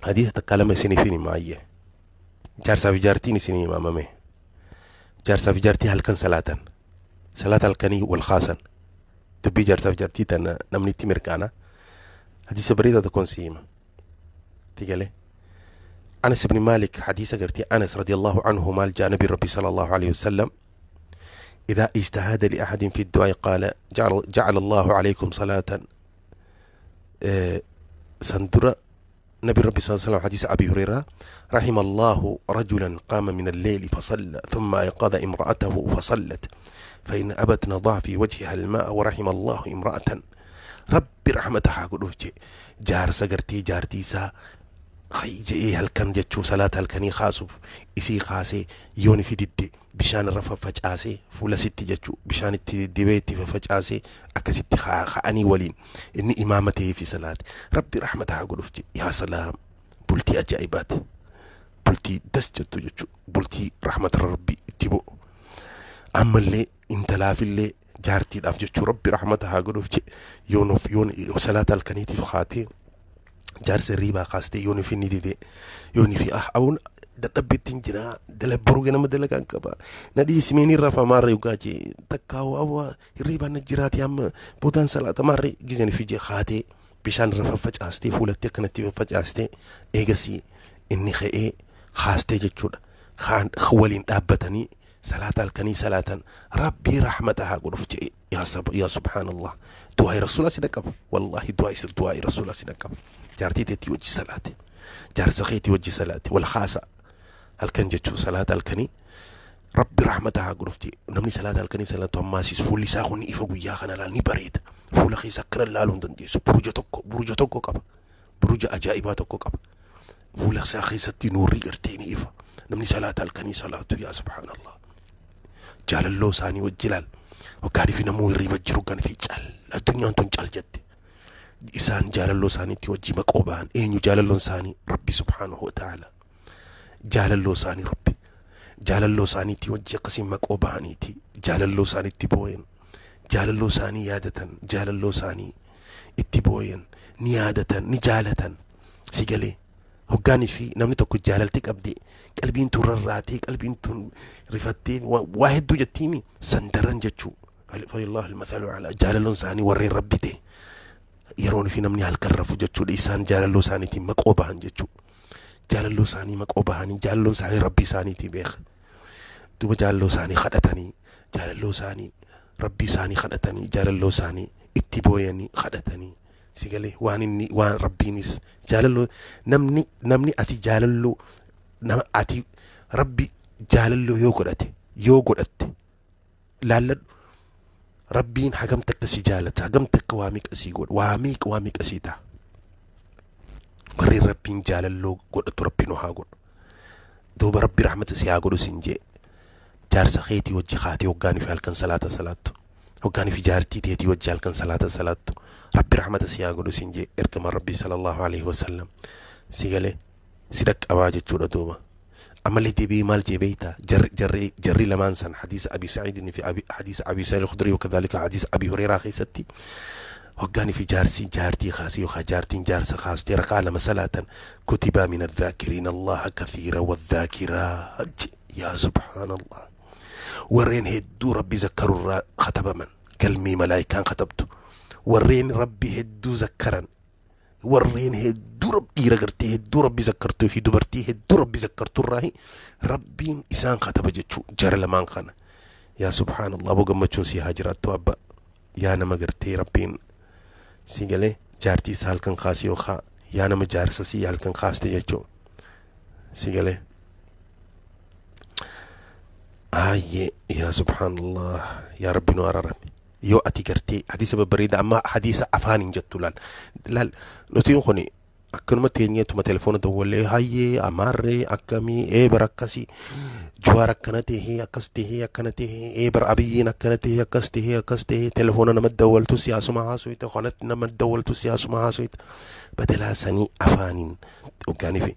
حديث تكلم سني فيني معي جارسا في جارتيني سني مامي جارسا في جارتي هل كان صلاة صلاة الكني والخاصا تبي جارسا في جارتي تنا نمني تمركانا Hadiisa bareedaa tokkoon si hima. Tigale. Anas ibn Malik hadiisa gartee Anas radiyallahu anhu maal jaa nabi Rabbi sallallahu alayhi wasallam إذا اجتهد لأحد في الدعاء قال جعل الله عليكم صلاة. سندرة نبي ربي صلى الله عليه وسلم حديث أبي هريرة رحم الله رجلا قام من الليل فصلى ثم أيقظ امرأته فصلت فإن أبت نضع في وجهها الماء ورحم الله امرأة ربي رحمتها قلوف جار سقرتي جارتي سا je'ee halkan jechuu salaata halkanii kaasuuf isii kaasee yooni fi didde bishaan irra faffacaasee fuula sitti jechuu bishaan itti dibee itti faffacaasee akkasitti ka'anii waliin inni imaama ta'ee fi salaate rabbi rahmata haa godhuuf jedhe. Yaa salaam, bultii ajaa'ibaati, bultii das jettu jechuu, bultii rahmata rabbi itti bu'u. Ammallee intalaafillee jaartiidhaaf jechuu rabbi rahmata haa godhuuf jedhe. Yoon yoon salaata halkaniitiif kaatee jaarsa hirriibaa kaastee yoon fi ni dide, yoon fi abuun dadhabbiitti jira, boru ganama dalagaan qaba, na dhiisimee ni rafa maarree dhugaa jee takkaa awwa hirriibaan na jiraate amma boodaan salaata maarree gizeen fi jee kaatee bishaan irra faffacaastee fuulatti akkanatti faffacaastee eegasii inni ka'ee kaastee jechuudha. Kaan waliin dhaabbatanii salaata halkanii salaatan rabbii rahmata haa godhuuf jee. Yaa subhaanallah, du'aa rasuulaa si dhaqqaba, wallaahi du'aa rasuulaa si dhaqqaba. Jaartii teetii wajji salaate, jaarsa keetii wajji salaate, wal kaasa halkan jechuu salaata halkanii rabbi rahmata haa godhuuf jee. Namni salaata halkanii salaatu ammaasiis fuulli isaa kun ifa guyyaa kana laal ni bareeda. Fuula keessa akkana laaluu hin dandeessu. Buruja tokko, buruja tokko qaba, buruja ajaa'ibaa tokko qaba. Fuula isaa keessatti nuurri gartee ni ifa namni salaata halkanii salaatu. Yaa subhaanallah, jaalalloo isaanii wajji laal. Hoggaanii fi namuu hirriiba jiru kan fi cal addunyaan tun cal jette, isaan jaalalloo isaaniitti wajji maqoo ba'an. Eenyu jaalalloon isaanii? Rabbi subhaanahu wa ta'ala jaalalloo isaanii, rabbi jaalalloo isaaniitti wajji akkasiin maqoo ba'aniiti, jaalalloo isaaniitti booyan, jaalalloo isaanii yaadatan, jaalalloo isaanii itti booyan, ni yaadatan, ni jaalatan. Si galee? Hoggaanii fi namni tokko jaalalti qabdi, qalbiin tun rarraatee, qalbiin tun rifattee waa hedduu jettiimi sandaran jechuu. Falillahu almathalu ala. Jaalalloon isaanii warreen rabbi ta'e yeroon fi namni halkan rafu jechuudha isaan jaalalloo isaaniitiin maqoo bahan jechuu, jaalalloo isaanii maqoo bahanii, jaalalloon isaanii rabbi isaaniitii beeka. Duuba jaalalloo isaanii kadhatanii, jaalalloo isaanii rabbi isaanii kadhatanii, jaalalloo isaanii itti booyanii kadhatanii. Si galee? Waan inni waan rabbiinis jaalalloo namni ati jaalalloo nama ati rabbi jaalalloo yoo godhate, yoo godhatte, laalladhu, rabbiin hagam takka si jaalata, hagam takka waa meeqa si godha, waa meeqa, waa meeqa si ta'a. Warreen rabbiin jaalalloo godhatu rabbi nu haa godhu. Duuba rabbi rahmata si haa godhu sin jee. Jaarsa keetii wajji kaatee hoggaanii fi halkan salaata salaattu, hoggaanii fi jaartii teetii wajji halkan salaata salaattu, rabbi rahmata si haa godhu sin jee ergama rabbii sallallahu alaihi wasallam. Si galee? Si dhaqqabaa jechuudha. Duuba ammallee deebi'ee maal jee beeyta? Jarri lamaan san hadiisa Abi Saciidin fi hadiisa Abi Saciid al-Khudri wakadhalika hadiisa Abi Hureyraa keessatti hoggaanii fi jaarsi jaartii kaasee yookaan jaartiin jaarsa kaastee rakaa lama salaatan kutibaa min adhaakiriin Allaha kathiira wadhaakiraat. Yaa subhaanallah, warreen hedduu rabbi zakkarurraa katabaman, galmee malaayikaan katabtu, warreen rabbi hedduu zakkaran, warreen hedduu dhiira gartee hedduu rabbi zakkartuu fi dubartii hedduu rabbi zakkarturraa rabbiin isaan kataba jechuu jara lamaan kana. Yaa subhaanallah, aboo gammachuun si haa jiraattu abba. Yaa nama gartee rabbiin si galee jaartii isaa halkan kaase yookaan yaa nama jaarsa si halkan kaaste jechuu. Si galee? Ayyee, yaa subhaanallah, yaa rabbi nu ararame. Yoo ati gartee hadiisa babbareeda amma hadiisa afaaniin jettu laal laal. Nutiin kun akkanuma teenyeetuma telefoona dawwallee hayyee amaarree akkamii eebar akkasii Jawaar akkana tahee akkas tahee akkana tahee eebar Abiyyiin akkana tahee akkas tahee akkas tahee. Telefoona nama dawwaltu siyaasuma haasoyta, kanatti nama dawwaltu siyaasuma haasoyta. Badalaa sanii afaaniin hoggaanii fi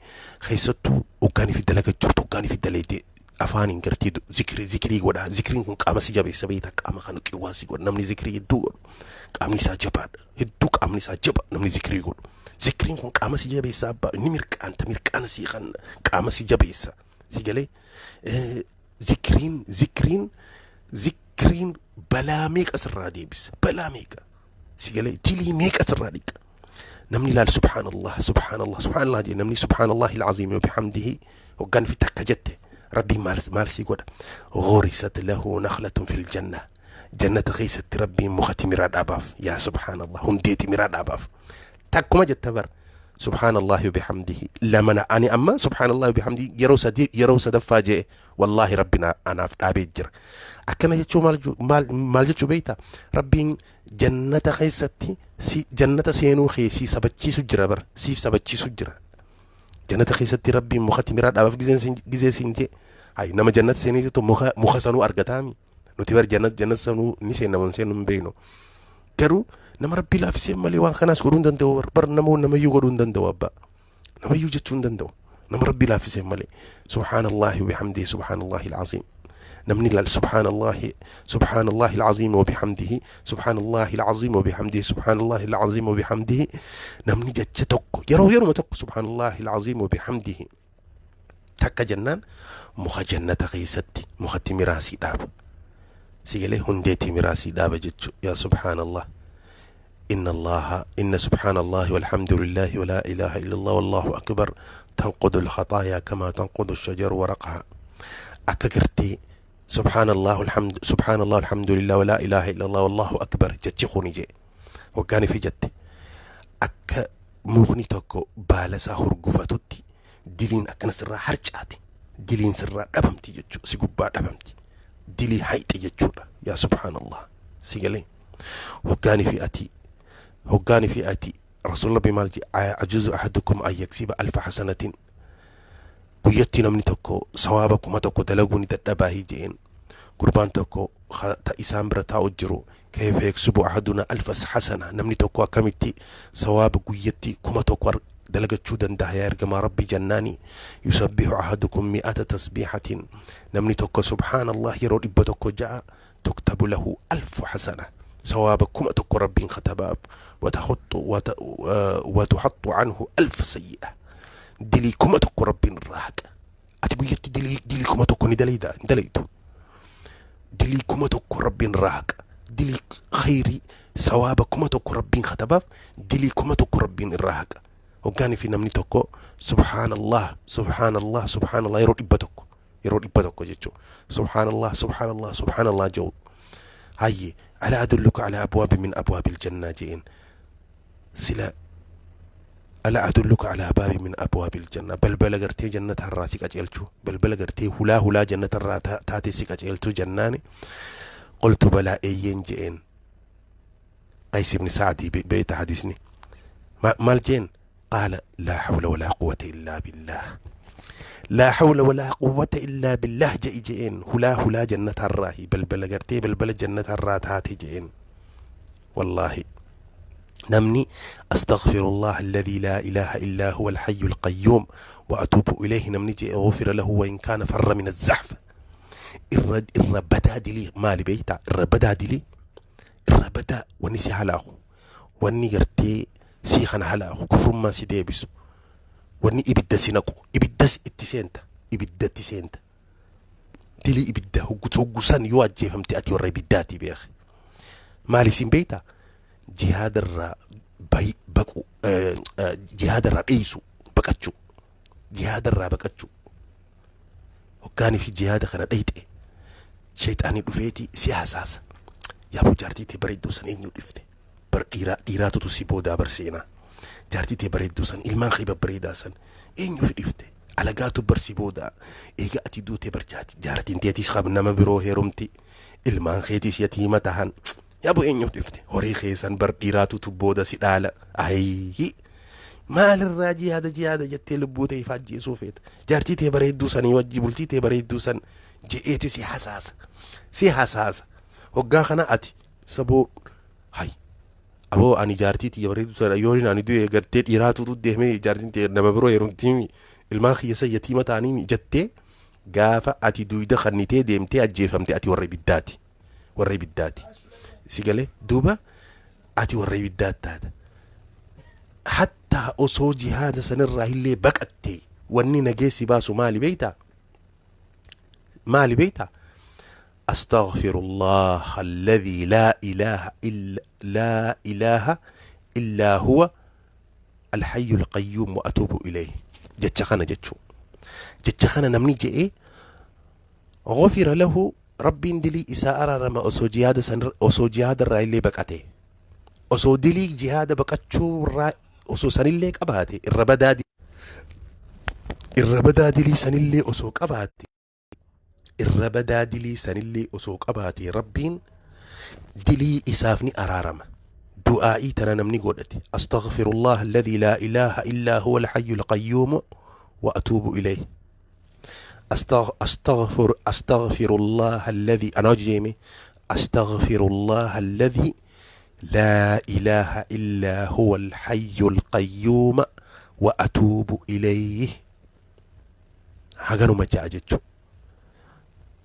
keessattuu hoggaanii fi dalaga jirtu, hoggaanii fi daleetee afaaniin gartee zikrii zikrii godhaa. Zikriin kun qaama si jabeessa beektaa? Qaama kana qiwwaa si godha. Namni zikrii hedduu godhu qaamni isaa jabaadha, hedduu qaamni isaa jaba. Namni zikrii godhu, zikriin kun qaama si jabeessa abbaa. Inni mirqaanta mirqaana si kan qaama si jabeessa. Si galee? Zikriin balaa meeqa sirraa deebisa, balaa meeqa. Si galee? Tilii meeqa sirraa dhiqa. Namni laal subhaanallah subhaanallah subhaanallah jee, namni subhaanallahi alcaziim wa bihamdihi hoggaan fi takka jette, rabbiin maal maal sii godha? Ghurisat lahu nakhlatun fil janna, jannata keessatti rabbiin muka timiraa dhaabaaf. Yaa subhaanallah, hundee timiraa dhaabaaf. Takkuma jetta bar subhaanallahi wa bihamdihi lamana. Ani amma subhaanallahi wa bihamdihi yeroo sadii, yeroo sadaffaa jee, wallaahi rabbiin anaaf dhaabee jira. Akkana jechuu maal maal maal jechuu beekta? Rabbiin jannata keessatti si jannata seenuu kee si sabachiisu jira bar, siif sabachiisu jira. Jannata keessatti rabbiin muka timiraa dhaabaaf gizee siin jee, hay nama jannata seenee muka sanuu argataami. Nuti bar jannata sanuu ni seenna mun seenu hin beeknu, garuu nama rabbii laaffisee malee waan kanaas godhuu hin danda'u. Bar bar nama namayyuu godhuu hin danda'u, abbaa namayyuu jechuu hin danda'u, nama rabbii laaffisee malee. Subhaanallahi wa bihamdihi, subhaanallahi alcaziim. Namni laal subhaanallahi, subhaanallahi alcaziim wa bihamdihi, subhaanallahi alcaziim wa bihamdihi, subhaanallahi alcaziim wa bihamdihi, namni jecha tokko yeroo yeruma tokko subhaanallahi alcaziim wa bihamdihi takka jennaan, muka jannata keessatti muka timiraa sii dhaaba. Si galee? Hundee timiraa sii dhaaba jechuu. Yaa subhaanallah, إن الله إن سبحان الله والحمد لله ولا إله إلا الله والله أكبر تنقض الخطايا كما تنقض الشجر ورقها. Akka gartee سبحان الله الحمد سبحان الله الحمد لله ولا إله إلا الله والله أكبر jechi kuni jee waggaani fi jette, akka mukni tokko baala isaa hurgufatutti diliin akkana sirraa harcaati, diliin sirraa dhabamti jechuu, si gubbaa dhabamti, dilii hayxe jechuudha. Yaa subhaanallah, si galee? Hoggaani fi ati, hoggaani fi ati, rasuul rabbi maal jee? Ajuzu ahadukum an yaksiba alfa hasanatin, guyyatti namni tokko sawaaba 1000 dalaguu ni dadhabaahii jeen. Gurbaan tokko ta isaan bira taa'u jiru, kayfa yaksubu ahaduna alfa hasana, namni tokko akkamitti sawaaba guyyatti 1000 dalagachuu danda'a yaa ergamaa rabbi jennaani, yusabbihu ahadukum mi'ata tasbiihatin, namni tokko subhaanallah yeroo 100 ja'a, tuktabu lahu alfu hasana, sawaaba 1000 rabbiin katabaaf, watuxattu anhu alfa sayyi'a, dilii 1000 rabbiin irraa haqa. Ati guyyatti dilii 1000 ni dalayda? Hin dalaytu. Dilii 1000 rabbiin irraa haqa. Dilii khayrii sawaaba 1000 rabbiin katabaaf, dilii 1000 rabbiin irraa haqa. Hoggaanii fi namni tokko subhaanallah subhaanallah subhaanallah yeroo 100, yeroo 100 jechuudha, subhaanallah subhaanallah subhaanallah jedhu, hayye, alaa adulluka alaa abwaabi min abwaabil jannaa jeen. Sila alaa adulluka alaa baabi min abwaabil jannaa, balbala gartee jannata irraa si qaceelchu, balbala gartee hulaa jannata irraa taate si qaceelchu jennaani, qultu balaa, eeyyeen jeen. Qays ibn Sa'dii beeyta hadisni maal jeen? Qaala laa hawla walaa quwwata illaa billah, laa hawla walaa quwwata illaa billah je'i jeen. Hulaa jannata irraahi, balbala gartee balbala jannata irraa taate jeen. Wallaahi namni أستغفر الله الذي لا إله إلا هو الحي القيوم وأتوب إليه namni jee, غفر له وإن كان فر من الزحف. Irra badaa dilii maali beeyta? Irra badaa dilii, irra badaa wanni si halaaku, wanni gartee sii kana halaaku, kufrummaa si deebisu, wanni ibidda si naqu, ibiddas itti seenta, ibiddatti seenta. Dilii ibidda hoggusan yoo ajjeefamte ati warra ibiddaati beeke. Maali isin beeyta? Jihaadarraa baqu, jihaadarraa dheeysu, baqachuu, jihaadarraa baqachuu. Hoggaanii fi jihaada kana dheyxe, shayxaanii dhufeeti si hasaasa. Yaaboo, jaartii tee bareedduu san eenyu dhifte? Bar dhiiraa dhiiraatutu si boodaa bar seenaa. Jaartii tee bareedduu san, ilmaan kee babbareedaa san eenyuuf dhifte? Alagaatu bar si boodaa. Eega ati duute bar jaartiin teetis qab nama biroo heerumti, ilmaan keetis yatiima tahan. Yaaboo, eenyuuf dhifte? Horii keessan bar dhiiraatutu booda si dhaala. Ayyi, maalirraa jihaada jihaada jettee lubbuu ta'e faajjeesuu feeta? Jaartii tee bareedduu sanii wajji, bultii tee bareedduu san je'eeti si hasaasa, si hasaasa. Hoggaa kana ati saboo, hay aboo, ani jaartii tiyya bareedduu sana yoo ani du'e gartee dhiiraatutu deemee jaartiin tiyya nama biroo heerumtii, ilmaan kiyya san yatiima ta'anii jettee, gaafa ati duyda kannitee deemtee ajjeefamte, ati warra ibiddaati, warra ibiddaati. Si galee? Duuba ati warra ibiddaati taata. Hattaa osoo jihaada sanirraa illee baqatte, wanni nageessi baasu maali beeytaa? Maali beeytaa? أستغفر الله الذي لا إله إلا لا إله إلا هو. الحي القيوم وأتوب إليه. Jecha kana jechuu, jecha kana namni je'e غفر له, rabbiin dilii isaa araarama osoo jihaada san, osoo jihaada irraa illee baqate, osoo dilii jihaada baqachuu irraa osoo sanillee qabaate, irra badaa dilii sanillee osoo qabaate, irra badaa dilii sanillee osoo qabaate, rabbiin dilii isaaf ni araarama. Du'aa'ii tana namni godhate, أستغفر الله الذي لا إله إلا هو الحي القيوم وأتوب إليه. أستغفر الله الذي أنا جيمي أستغفر الله الذي لا إله إلا هو الحي القيوم وأتوب إليه. Haganuma ja'a jechu.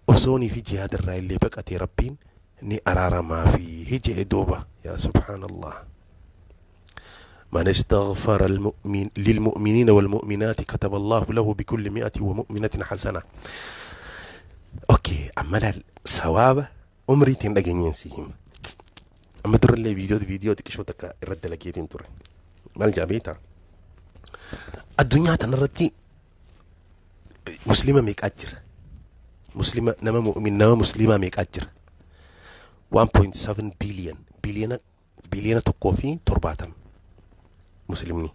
Osoonii fi jihaada irraa illee baqatee rabbiin ni araaramaa fi hijee duuba. Yaa سبحان الله. من استغفر المؤمن للمؤمنين والمؤمنات كتب الله له بكل مئة ومؤمنة حسنة. Okay, amma laal, sawaaba umriitiin dhageenyeen si hima. Amma durallee viidiyoo xiqqishoo takka irratti dalageetiin ture. Maal jaa beektaa? Addunyaa tanarratti muslima meeqaa jira? Muslima, nama mu'min, nama muslimaa meeqaa jira? 1.7 billion, 1.70 biliyoona muslimni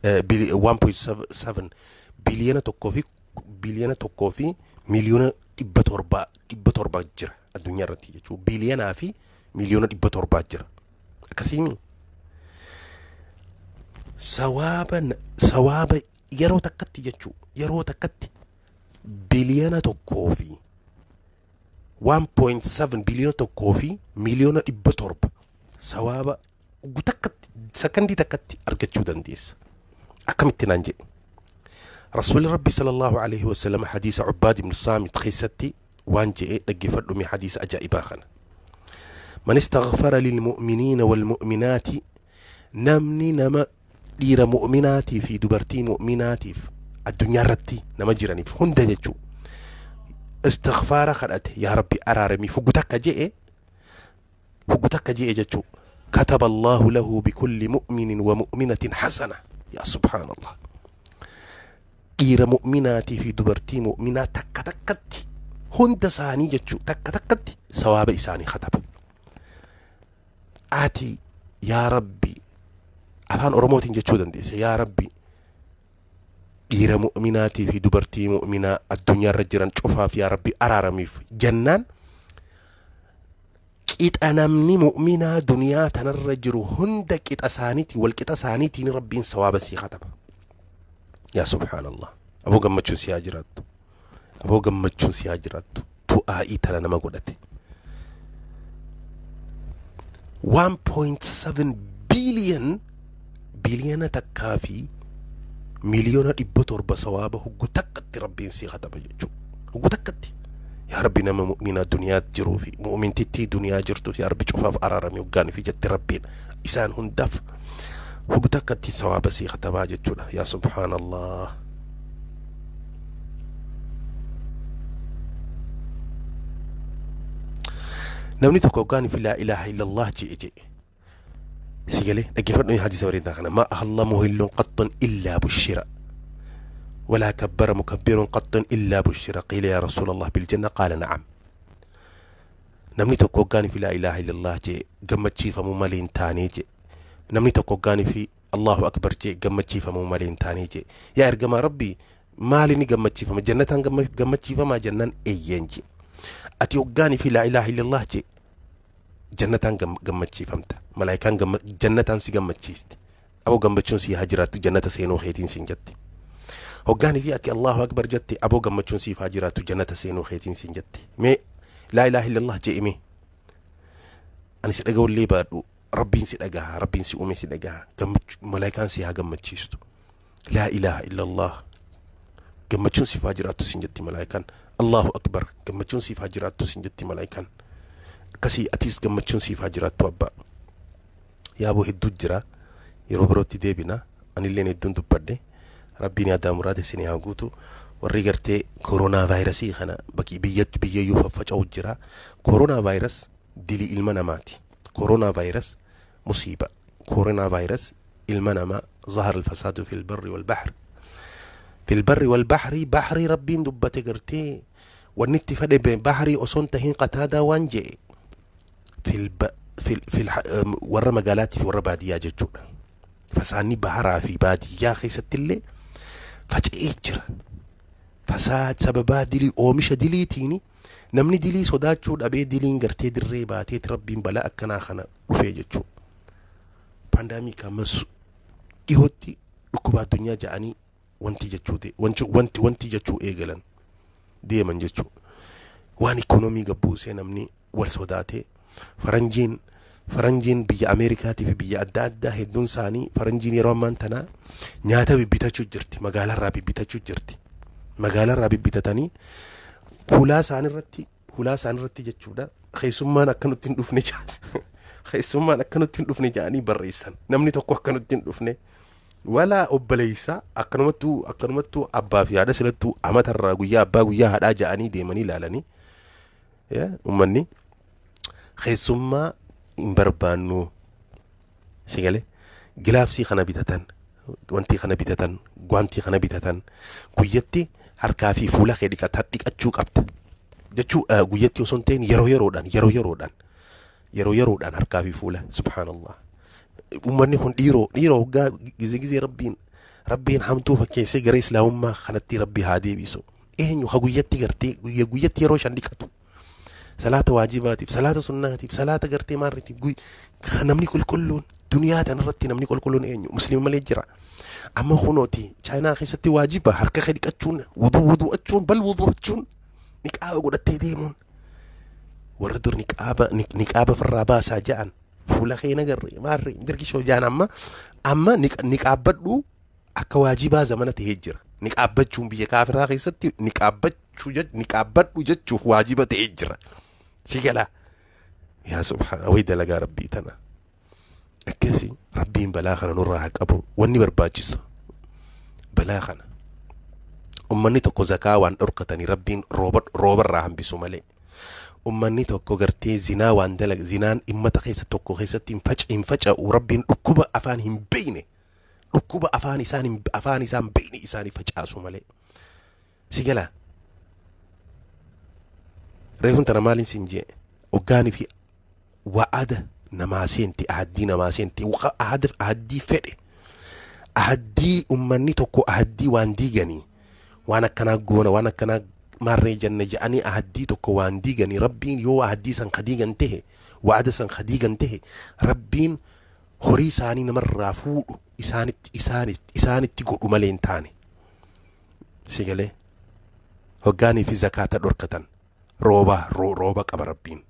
1.7 biliyoona tokkoo fi 1.7 biliyoona jira addunyaa irratti jechuudha. 700 biliyoona jira akkasiimi. Sawaaba yeroo takkatti jechuu, yeroo takkatti biliyoona 1 fi 1.7 1.7 biliyoona sawaaba takkatti, sakandii takkatti argachuu dandeessa. Akkamitti naan jedhe? Rasuulli Rabbi صلى الله عليه وسلم hadiisa Cubbaad ibnu Saamit keessatti waan je'e dhaggeeffadhu mee, hadiisa ajaa'ibaa kana. من استغفر للمؤمنين والمؤمنات, namni nama dhiira mu'minaatii fi dubartii mu'minaatiif, addunyaa irratti nama jiraniif hunda jechuu, istighfaara kadhate, yaa Rabbi araaramiif huggu takka je'e, huggu takka je'e jechuu, كتب الله له بكل مؤمن ومؤمنة حسنة. يا سبحان الله. Dhiira mu'minaatii fi dubartii mu'minaa takka takkatti, hunda isaanii jechuu, takka takkatti sawaaba isaanii kataba. Ati yaa Rabbi, afaan Oromootiin jechuu dandeessa, yaa Rabbi dhiira mu'minaatii fi dubartii mu'minaa addunyaarra jiran cufaaf yaa Rabbi araaramiif jennaan, qixa namni mu'minaa duniyaa tanarra jiru hunda qixa isaaniitiin, wal qixa isaaniitiin rabbiin sawaaba sii kataba. Yaa سبحان الله. Aboo gammachuun si haa jiraattu, aboo gammachuun si haa jiraattu. Du'aa'ii tana nama godhate 1.7 billion, 1.7 biliyoona sawaaba huggu takkatti rabbiin sii kataba jechuudha. Huggu takkatti. Yaa Rabbi nama mu'minaa duniyaa jiruu fi mu'mintittii duniyaa jirtuuf yaa Rabbi cufaaf araarame hoggaanii fi jette, rabbiin isaan hundaaf huggu takkatti sawaaba sii katabaa jechuudha. Yaa سبحان الله. Namni tokko hoggaanii fi لا إله إلا الله je'e je'e. Si galee, dhaggeeffadhu hadiisa bareedaa kana. ما أهل مهل قط إلا بشر ولا كبر مكبر قط إلا بشر. قيل يا رسول الله بالجنة؟ قال نعم. Namni tokko hoggaanii fi لا إله إلا الله jee gammachiifamuu malee hin taanee jee. Namni tokko hoggaanii fi الله أكبر jee gammachiifamuu malee hin taanee jee. Yaa ergamaa Rabbii, maali ni gammachiifama? Jannataan gammachiifamaa jennaan, eeyyeen jee. Ati hoggaanii fi لا إله إلا الله jee jannataan gammachiifamta. Malaayikaan jannataan si gammachiisti. Aboo gammachuun si haa jiraattu, jannata seenuu keetiin siin jette. Hoggaanii fi ati الله أكبر jette, aboo gammachuun siif haa jiraattu, jannata seenuu keetiin siin jette. Mee لا إله إلا الله je'ime. Ani si dhaga'ullee baadhu, rabbiin si dhagaha, rabbiin si uume si dhagaha. Malaayikaan si haa gammachiistu. لا إله إلا الله, gammachuun siif haa jiraattu siin jetti malaayikaan. الله أكبر, gammachuun siif haa jiraattu siin jetti malaayikaan. Akkasii atis gammachuun siif haa jiraattu abbaa. Yaaboo hedduu jira, yeroo birootti deebina. Anilleen hedduun dubbadhe. Rabbiin yaadaa muraada isin haa guutu. Warri gartee koronaa vaayirasii kana bakki biyyatti biyyayyuu faffaca'u jira. Koronaa virus dilii ilma namaati. Koronaa virus musiiba. Koronaa virus ilma namaa Zahara alfasaadu fil barri wal bahri. Fil barri wal bahri bahrii rabbiin dubbate gartee wanni itti fedhe bahrii osoo hin tahin qataadaa waan je'e fil fil fil warra magaalaatii fi warra baadiyyaa jechuudha. Fasaanni baharaa fi baadiyyaa keessatti illee faca'ee jira. Fasaad sababaa dilii oomisha diliitiin namni dilii sodaachuu dhabee diliin gartee dirree baateeti rabbiin balaa akkanaa kana dhufee jechuudha. Pandemic ammas dhihootti dhukkuba addunyaa ja'anii wanti jechuu wanti wanti wanti jechuu eegalan deeman jechuudha. Waan ikoonoomii gabbuusee namni wal sodaatee faranjiin biyya Ameerikaatii fi biyya adda addaa hedduun isaanii faranjiin yeroo ammaan tanaa nyaata bibbitachuu jirti, magaalaarraa bibbitachuu jirti. Magaalaarraa bibbitatanii hulaa isaanirratti jechuudha. Keessummaan akka nutti hin dhufne, keessummaan akka nutti hin dhufne jedhanii barreessan. Namni tokko akka nutti hin dhufne. Walaa obboleessaa akkanumattuu abbaa fi haadha silattuu amatarraa guyyaa abbaa guyyaa haadhaa ja'anii deemanii ilaalanii uummanni keessummaa hin barbaannu. Si galee, gloves kana bitatan, wanti kana bitatan, gwaantii kana bitatan, guyyatti harkaa fi fuula kee dhiqachuu qabda jechuu. Guyyatti osoo hin ta'in yeroo yeroodhaan, yeroo yeroodhaan harkaa fi fuula. Subhaanallah, uummanni kun dhiiroo hoggaa gizee gizee rabbiin hamtuu fakkeessee gara islaamummaa kanatti rabbi haa deebisu. Eenyu ha guyyatti gartee guyya guyyatti yeroo shan dhiqatu, salaata waajibaatiif, salaata sunnaatiif, salaata gartee maarritiif? Namni qulqulluun duniyaa tanarratti namni qulqulluun eenyu? Musliima malee jira. Amma kunooti Chaayinaa keessatti waajiba harka kee dhiqachuun, wuduu wudu'achuun, bal wudu'achuun, niqaaba godhattee deemuun. Warra dur niqaaba firraa baasaa ja'an, fuula kee nagarre maarree dirqishoo ja'an, amma niqaabbadhu akka waajibaa zamana tahee jira. Niqaabbachuun biyya kaafiraa keessatti niqaabbadhu jechuuf waajiba ta'ee jira. Si galaa? Yaa subhaana, way dalagaa rabbii tana. Akkasi rabbiin balaa kana nurraa haa qabu. Wanni barbaachisu balaa kana ummanni tokko zakaa waan dhorkatanii rabbiin rooba roobarraa hambisu malee, ummanni tokko gartee zinaa waan dalag zinaan immata keessa tokko keessatti hin faca'u, rabbiin dhukkuba afaan hin beeyne, dhukkuba afaan isaan beeyne isaanii facaasu malee. Si galaa? Reefun tana maaliin siin jee? Hoggaanii fi wa'ada namaa seenti, ahaddii namaa seenti, ahaddii fedhe, ahaddii ummanni tokko ahaddii waan diiganii, waan akkanaa goona, waan akkanaa maarree janna je'anii ahaddii tokko waan diiganii, rabbiin yoo ahaddii san kadiigan tahe, wa'ada san kadiigan tahe, rabbiin horii isaanii namarraa fuudhu isaanitti godhu malee hin taane. Si galee? Hoggaanii fi zakaata dhorkatan rooba rooba qaba rabbiin.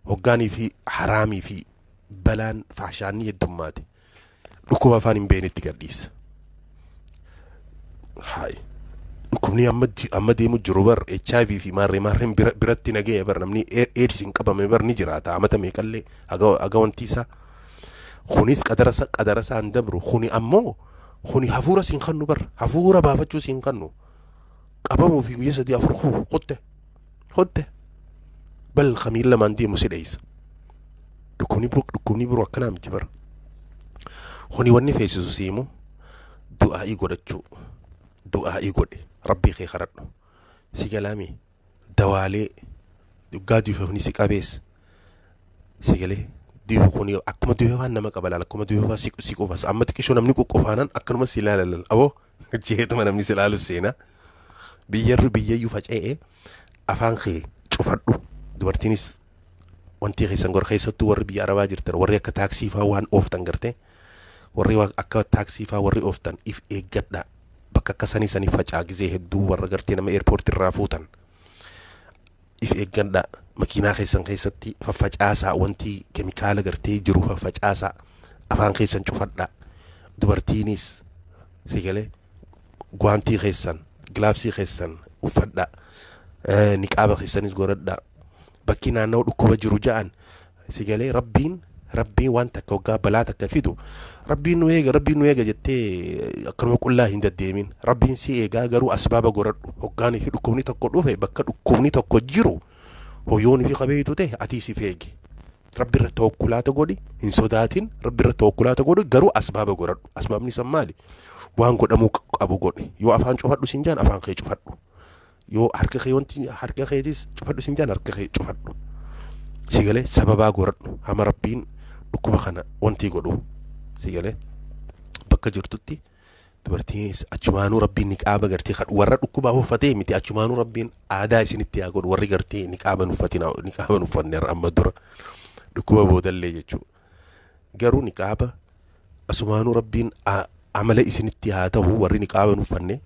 Hoggaanii fi haraamii fi balaan faashaanni heddummaate dhukkuba afaan hin beeknetti gadhiisa. Hayi, dhukkubni amma deemu jiru bar HIV fi maarree maarreen biratti nagaya bar. Namni AIDS hin qabame bar ni jiraata amata meeqallee haga wanti isaa kunis qadara isaan dabru. Kuni ammoo kuni hafuura siin kannu bar, hafuura baafachuu siin kannu, qabamuu fi guyya sadii afur kutte kutte bal kamiin lamaan deemu si dheeysa. Dhukkubni biroo akkanaa miti bara. Kuni wanni feesisu siimu du'aa'ii godhachuu. Du'aa'ii godhe, rabbii kee kadhadhu. Si galaami? Dawaalee dhugaa duufafni si qabees, si galee? Duufu kun akkuma duufafaan nama qaba laala, akkuma duufafaa si qufas. Amma xiqqishoo namni quqqufaanan akkanuma si ilaala laala, aboo jeetuma namni si ilaalu seenaa biyyarri biyyayyuu faca'ee. Afaan kee cufadhu. Dubartiinis wanti keessan gor keessattuu warri biyya arabaa jirtan, warri akka taaksii faa waan ooftan gartee, warri akka taaksii faa warri ooftan if eeggadha. Bakka akka sanii sanii facaa gizee hedduu. Warra gartee nama airport irraa fuutan if eeggadha. Makiinaa keessan keessatti faffacaasaa, wanti keemikaala gartee jiru faffacaasaa, afaan keessan cufadha. Dubartiinis, si galee, gwaantii keessan, gloves keessan uffadha, niqaaba keessanis godhadha. Bakki naannoo dhukkuba jiru ja'an, si galee, rabbiin waan takka waggaa balaa takka fidu, rabbiin nu eega, rabbiin nu eega jettee akkanuma qullaa hin deddeemin. Rabbiin si eegaa, garuu asbaaba godhadhu. Hoggaan fi dhukkubni tokko dhufe, bakka dhukkubni tokko jiru hoyoon fi qabeeytu ta'e atii si feegi. Rabbi irra tawakkulaata godhi, hin sodaatin, Rabbi irra tawakkulaata godhi, garuu asbaaba godhadhu. Asbaabni san maali? Waan godhamuu qabu godhi. Yoo afaan cufadhu sin jaan, afaan kee cufadhu. Yoo harka kee wanti harka keetis cufadhu sin jaan, harka kee cufadhu. Si galee? Sababaa godhadhu hama Rabbiin dhukkuba kana wanti godhu. Si galee? Bakka jirtutti dubartiin achumaanuu Rabbiin niqaaba gartee warra dhukkubaa uffatee miti, achumaanuu Rabbiin aadaa isinitti haa godhu. Warri gartee niqaaba hin uffatin, niqaaba hin uffanne amma dura, dhukkuba boodallee jechuudha. Garuu niqaaba asumaanuu Rabbiin amala isinitti haa ta'u. Warri niqaaba hin uffanne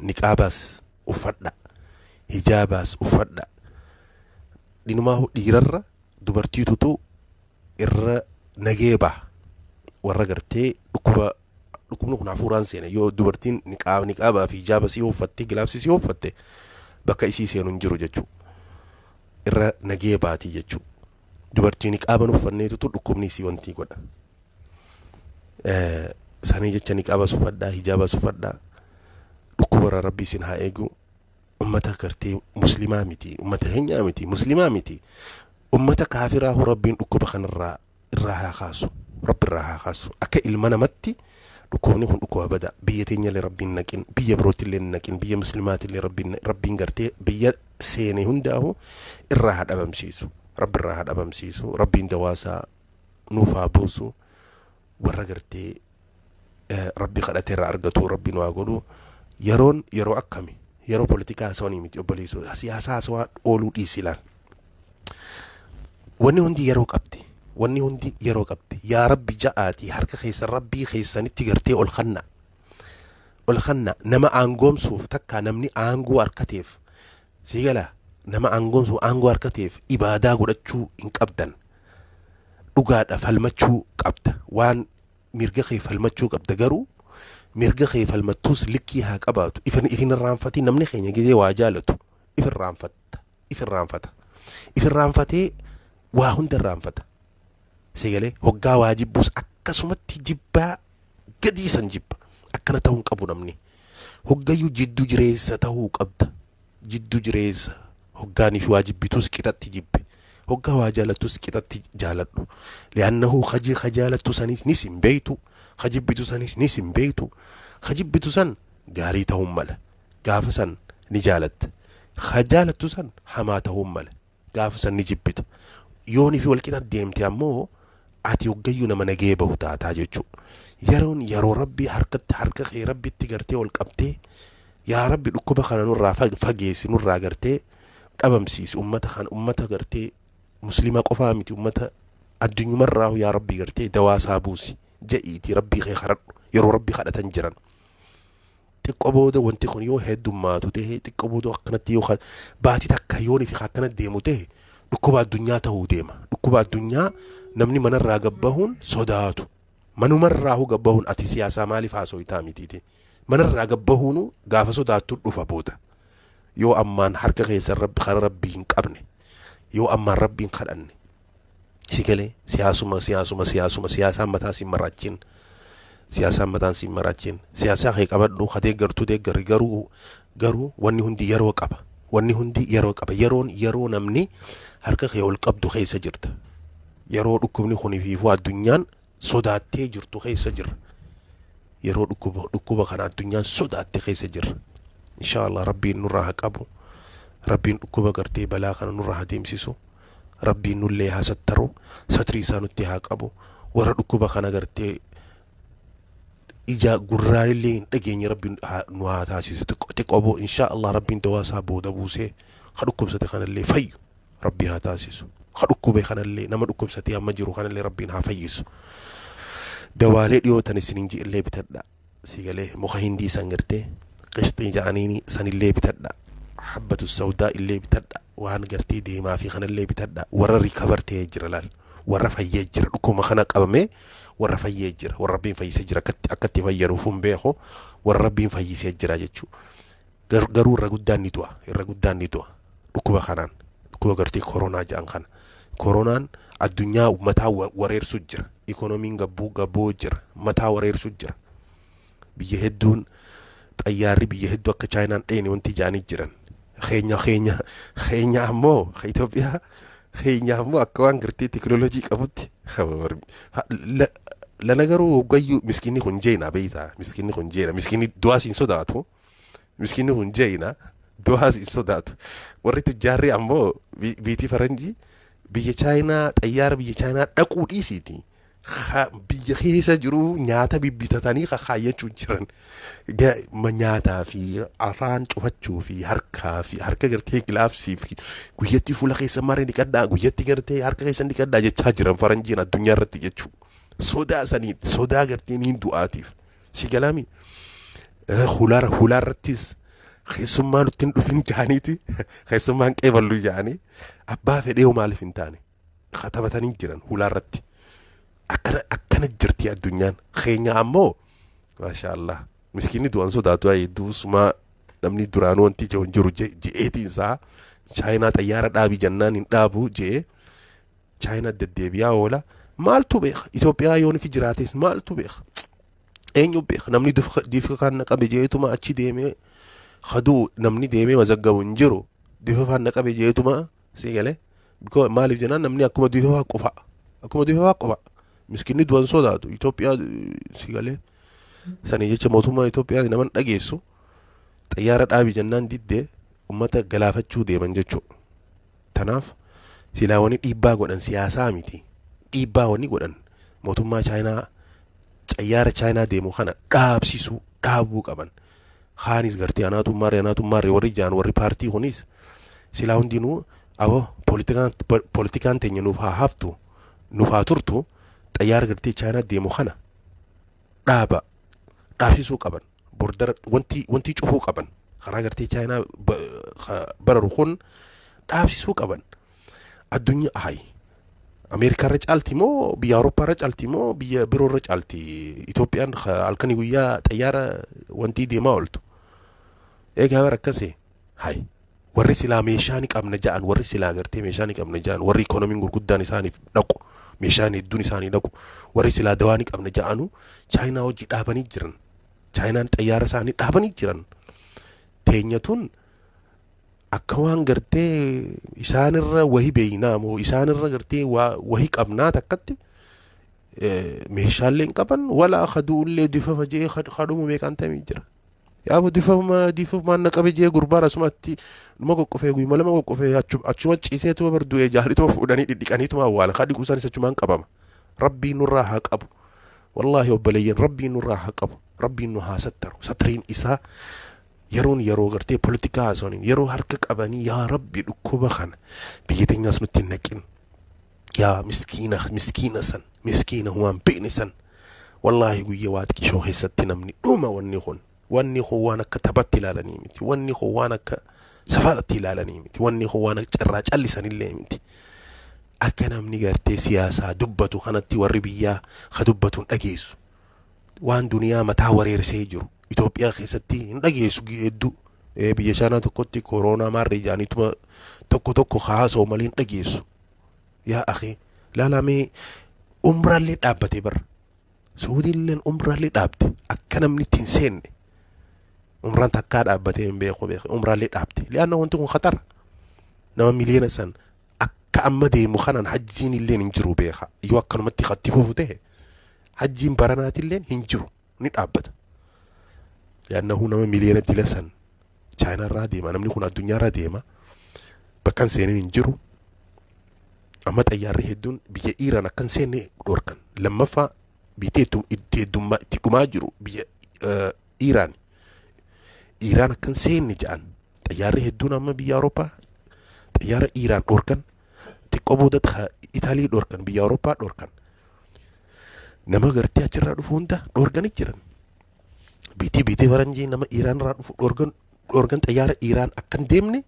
niqaabaas uffadha, hijaabaas uffadha. Dhinumaa dhiirarra dubartiitutu irra nagee baha. Warra gartee dhukkuba, dhukkubni kun hafuuraan seene, yoo dubartiin niqaabaa fi hijaaba si uffatte, gilaabsii si uffatte, bakka isii seenu hin jiru jechuudha. Irra nagee baatii jechuudha. Dubartii niqaaba hin uffanneetutu dhukkubni isii wanti godha. Sanii jecha niqaabas uffadhaa, hijaabas uffadhaa. Dhukkubarra Rabbi isin haa eegu. Ummata gartee muslimaa miti, ummata keenyaa miti, muslimaa miti. Ummata kaafiraa Rabbiin dhukkuba kanarraa irraa haa kaasu. Rabbi irraa haa kaasu. Akka ilma namatti dhukkubni kun dhukkuba bada. Biyya teenyallee Rabbiin naqin, biyya birootillee naqin, biyya muslimaatillee Rabbiin gartee biyya seene hundaahu irraa haa dhabamsiisu. Rabbi irraa haa dhabamsiisu. Rabbiin dawaasaa nuuf haa buusu. Warra gartee Rabbi kadhatee irraa argatu Rabbi nu haa godhu. Yeroon yeroo akkami? Yeroo poolitikaa haasawanii miti, obboleessoo. Siyaasa haasawaa ooluu dhiisi ilaal. Wanni hundi yeroo qabdi. Wanni hundi yeroo qabdi. Yaa Rabbi ja'aatii harka keessan Rabbii keessanitti gartee ol kanna. Ol kanna. Nama aangoomsuuf takka namni aangoo harkateef, sii gala, nama aangoomsuuf, aangoo harkateef ibaadaa godhachuu hin qabdan. Dhugaadha, falmachuu qabda. Waan mirga kee falmachuu qabda, garuu mirga kee falmattuus likkii haa qabaatu. Ifin ifin irraanfatiin. Namni keenya gizee waa jaalatu if irraanfatta. If irraanfata. If irraanfatee waa hunda irraanfata. Sagalee hoggaa waa jibbuus akkasumatti jibbaa gadii san jibba. Akkana ta'uu hin qabu namni. Hoggayyuu jidduu jireessa ta'uu qabda. Jidduu jireessa, hoggaanii fi waa jibbitus qixatti jibbi. Hoggaa waa jaalattus qixatti jaaladhu. Li'annahu kaji ka jaalattu sanis nis hin beeytu. Ka jibbitu sanis nis hin beeytu. Ka jibbitu san gaarii ta'uun mala. Gaafa san ni jaalatta. Ka jaalattu san hamaa ta'uun mala. Gaafa san ni jibbita. Yoonii fi walqixa deemte ammoo ati hoggayyuu nama nagee bahu taataa jechuudha. Yeroon yeroo Rabbii harkatti harka kee Rabbitti gartee ol qabtee, yaa Rabbi, dhukkuba kana nurraa fageessi, nurraa gartee dhabamsiisi, ummata kana, ummata gartee muslima qofaa miti, ummata addunyumarraa, yaa Rabbi gartee dawaasaa buusi je'iitii Rabbii kee kadhadhu. Yeroo Rabbi kadhatan jiran. Xiqqoo booda wanti kun yoo heddummaatu ta'e, xiqqoo booda akkanatti yoo baatii takka yoonii fi akkana deemu ta'e, dhukkuba addunyaa ta'uu deema. Dhukkuba addunyaa namni manarraa gabbahuun sodaatu. Manumarraa gabbahuun, ati siyaasaa maaliif haasoitaa mitiiti. Manarraa gabbahuun gaafa sodaattu dhufa booda. Yoo ammaan harka keessan Rabbi kara Rabbii hin qabne, yoo ammaan Rabbiin kadhanne, si galee? Siyaasuma, siyaasuma, siyaasuma, siyaasaan mataa siin maraachiin, siyaasaan mataan siin maraachiin. Siyaasaa kee qabadhu, ka deeggartu deeggarri, garuu wanni hundi yeroo qaba. Wanni hundi yeroo qaba. Yeroon yeroo namni harka kee ol qabdu keessa jirta. Yeroo dhukkubni kun fiifuu addunyaan sodaattee jirtu keessa jirra. Yeroo dhukkuba kana addunyaan sodaatte keessa jirra. Insha Allah Rabbiin nurraa haa qabu. Rabbiin dhukkuba gartee balaa kana nurraa haa deemsisu. Rabbiin nullee haa sattaru, satrii isaa nutti haa qabu. Warra dhukkuba kana gartee ija gurraanillee hin dhageenye Rabbiin nu haa taasisu. Xiqqoo boo insha Allah Rabbiin dawaa isaa booda buusee ka dhukkubsate kanallee fayyu Rabbi haa taasisu. Ka dhukkube kanallee, nama dhukkubsatee amma jiru kanallee, Rabbiin haa fayyisu. Dawaalee dhiyootan isiniin ji'illee bitadha. Si galee? Muka hindii san gartee qisxii ja'aniini sanillee bitadha. Habbatu sawdaa illee bitadha. Waan gartee deemaa fi kanallee bitadha. Warra recover ta'ee jira laal. Warra fayyee jira. Dhukkuma kana qabamee warra fayyee jira. Warra Rabbiin fayyisee jira. Akkatti fayyanuuf hin beeku. Warra Rabbiin fayyisee jira jechuudha. Garuu irra guddaan ni du'a. Irra guddaan ni du'a. Dhukkuba kanaan. Dhukkuba gartee koronaa jedhan kana. Koronaan addunyaa mataa wareersu jira. Ikoonomiin gabbuu gabboo jira. Mataa wareersu jira. Biyya hedduun xayyaarri biyya hedduu akka Chaayinaan dheene wanti ja'anii jiran. Keenya ammoo Itoophiyaa Keenyaaf immoo akka waan gartee teekinooloojii qabutti lana garuu hoggayyuu miskiinni kun jeena beeytaa, miskiinni kun jeena, miskiinni du'aas hin sodaatu, miskiinni kun jeena, du'aas hin sodaatu. Warri tujjaarri ammoo biitii faranjii biyya Chaayinaa, xayyaara biyya Chaayinaa dhaquu dhiisiiti, biyya keessa jiru nyaata bibbitatanii kaayyachuu jiran. Nyaataa fi afaan cufachuu fi harkaa fi harka gartee gilaafsii fi guyyatti fuula keessa maree dhiqadhaa, guyyatti gartee harka keessa dhiqadhaa jechaa jiran faranjiin addunyaa irratti jechuu. Sodaa sanii, sodaa gartee niin du'aatiif si galaami. Hulaarrattis keessummaa nutti hin dhufin jaaniiti, keessummaan qeeballu jaanii, abbaa fedhee maaliif hin taane katabatanii jiran hulaarratti. Akkana akkana jirti addunyaan. Keenya ammoo maasha Allah, miskiinni du'an sodaatu. Ayi duusuma namni duraanuu wanti jiru hin jiru je'eetiin isaa Chaayinaa xayyaara dhaabii jennaan hin dhaabu je'ee Chaayinaa deddeebi'aa oola. Maaltu beeka? Itoophiyaa yoon fi jiraates maaltu beeka? Eenyu beeka? Namni difa kan qabe je'eetuma achi deemee kaduu, namni deemee mazaggabu hin jiru. Difa kan qabe je'eetuma si galee. Maaliif jennaan namni akkuma difa qufa, akkuma difa qufa, miskiinni du'an sodaatu Itoophiyaa si galee. Sanii jecha mootummaan Itoophiyaa naman dhageessu, xayyaara dhaabi jennaan diddee ummata galaafachuu deeman jechuudha. Tanaaf silaa wani dhiibbaa godhan siyaasaa miti. Dhiibbaa wani godhan mootummaa Chaayinaa xayyaara Chaayinaa deemu kana dhaabsisuu, dhaabuu qaban. Kaanis gartee anaatu maarree, anaatu maarree warri jaan, warri paartii kunis silaa hundinuu aboo poolitikaan teenya nuuf haa haftu, nuuf haa turtu, xayyaara gartee Chaayinaa deemu kana dhaaba, dhaabsisuu qaban. Bordara wanti cufuu qaban, karaa gartee Chaayinaa bararu kun dhaabsisuu qaban. Addunyaa hayi Ameerikaa irra caalti moo biyya Awurooppaa irra caalti moo biyya biroo irra caalti Itoophiyaan halkanii guyyaa xayyaara wanti deemaa ooltu? Egaa bara akkasii hayi warri silaa meeshaa ni qabna ja'an, warri silaa gartee meeshaa ni qabna ja'an, warri ikoonomiin gurguddaan isaaniif dhaqu, meeshaan hedduun isaanii dhaqu, warri silaa dawaa ni qabna ja'anu Chaayinaa hojii dhaabanii jiran. Chaayinaan xayyaara isaanii dhaabanii jiran. Teenyatuun akka waan gartee isaanirra wahi beeynaa moo isaanirra gartee wahi qabnaa takkatti meeshaalee hin qaban walaa kaduullee difafa jee kadhumu meeqaan tamii jira. Yaaboo difama difamaan na qabe jee gurbaan asumatti numa qoqqofee guyyuma lama qoqqofee achuma ciiseetuma bar du'ee jaalituma fuudhanii dhidhiqaniituma awwaalan, kadhiquu isaanis achumaan qabama. Rabbiin nurraa haa qabu. Wallaahi obboleeyyan, Rabbiin nurraa haa qabu. Rabbiin nu haa sattaru. Satriin isaa yeroon yeroo gartee poolitikaa haasawaniin yeroo harka qabanii, yaa Rabbi, dhukkuba kana biyya teenyaas nutti hin naqin. Yaa miskiina, miskiina san, miskiina humaan beekne san. Wallaahi guyya waa xiqqishoo keessatti namni dhuma. Wanni kun waan akka taphatti ilaalanii miti. Wanni kun waan akka safaatti ilaalanii miti. Wanni kun waan akka carraa callisanillee miti. Akka namni gartee siyaasaa dubbatu kanatti warri biyyaa ka dubbatu hin dhageessu. Waan duniyaa mataa wareersee jiru Itoophiyaa keessatti hin dhageessu hedduu. Biyya Chaayinaa tokkotti kooroonaa maarree jedhaniituma tokko tokko haasa'u malee hin dhageessu. Yaa akhi, laalamee umraallee dhaabbatee bara. Suudiilleen umraallee dhaabde akka namni itti hin seenne. Umraan takkaa dhaabbatee hin beeku beeku, umraallee dhaabde. Li'aanna wanti kun khatara. Nama miliyoona san akka amma deemu kanaan hajjiin illeen hin jiru beeka. Yoo akkanumatti katti fufu ta'e hajjiin baranaatilleen hin jiru, ni dhaabbata. Li'aannahu nama miliyoona dila san Chaayinaarraa deema, namni kun addunyaarraa deema, bakka hin seenin hin jiru. Amma xayyaarri hedduun biyya Iiraan akka hin seenne dhorkan. Lammaffaa biyyi itti heddummaa itti dhumaa jiru biyya Iiraan. Iiraan akka hin seenne jedhan. Xayyaarri hedduun amma biyya Awurooppaa xayyaara Iiraan dhorkan. Xiqqoo booda Itaalii dhorkan, biyya Awurooppaa dhorkan. Nama gartee achirraa dhufu hunda dhorkanii jiran. Biitii faranjii nama Iiraan irraa dhufu dhorkan, dhorkan xayyaara Iiraan akka hin deemne,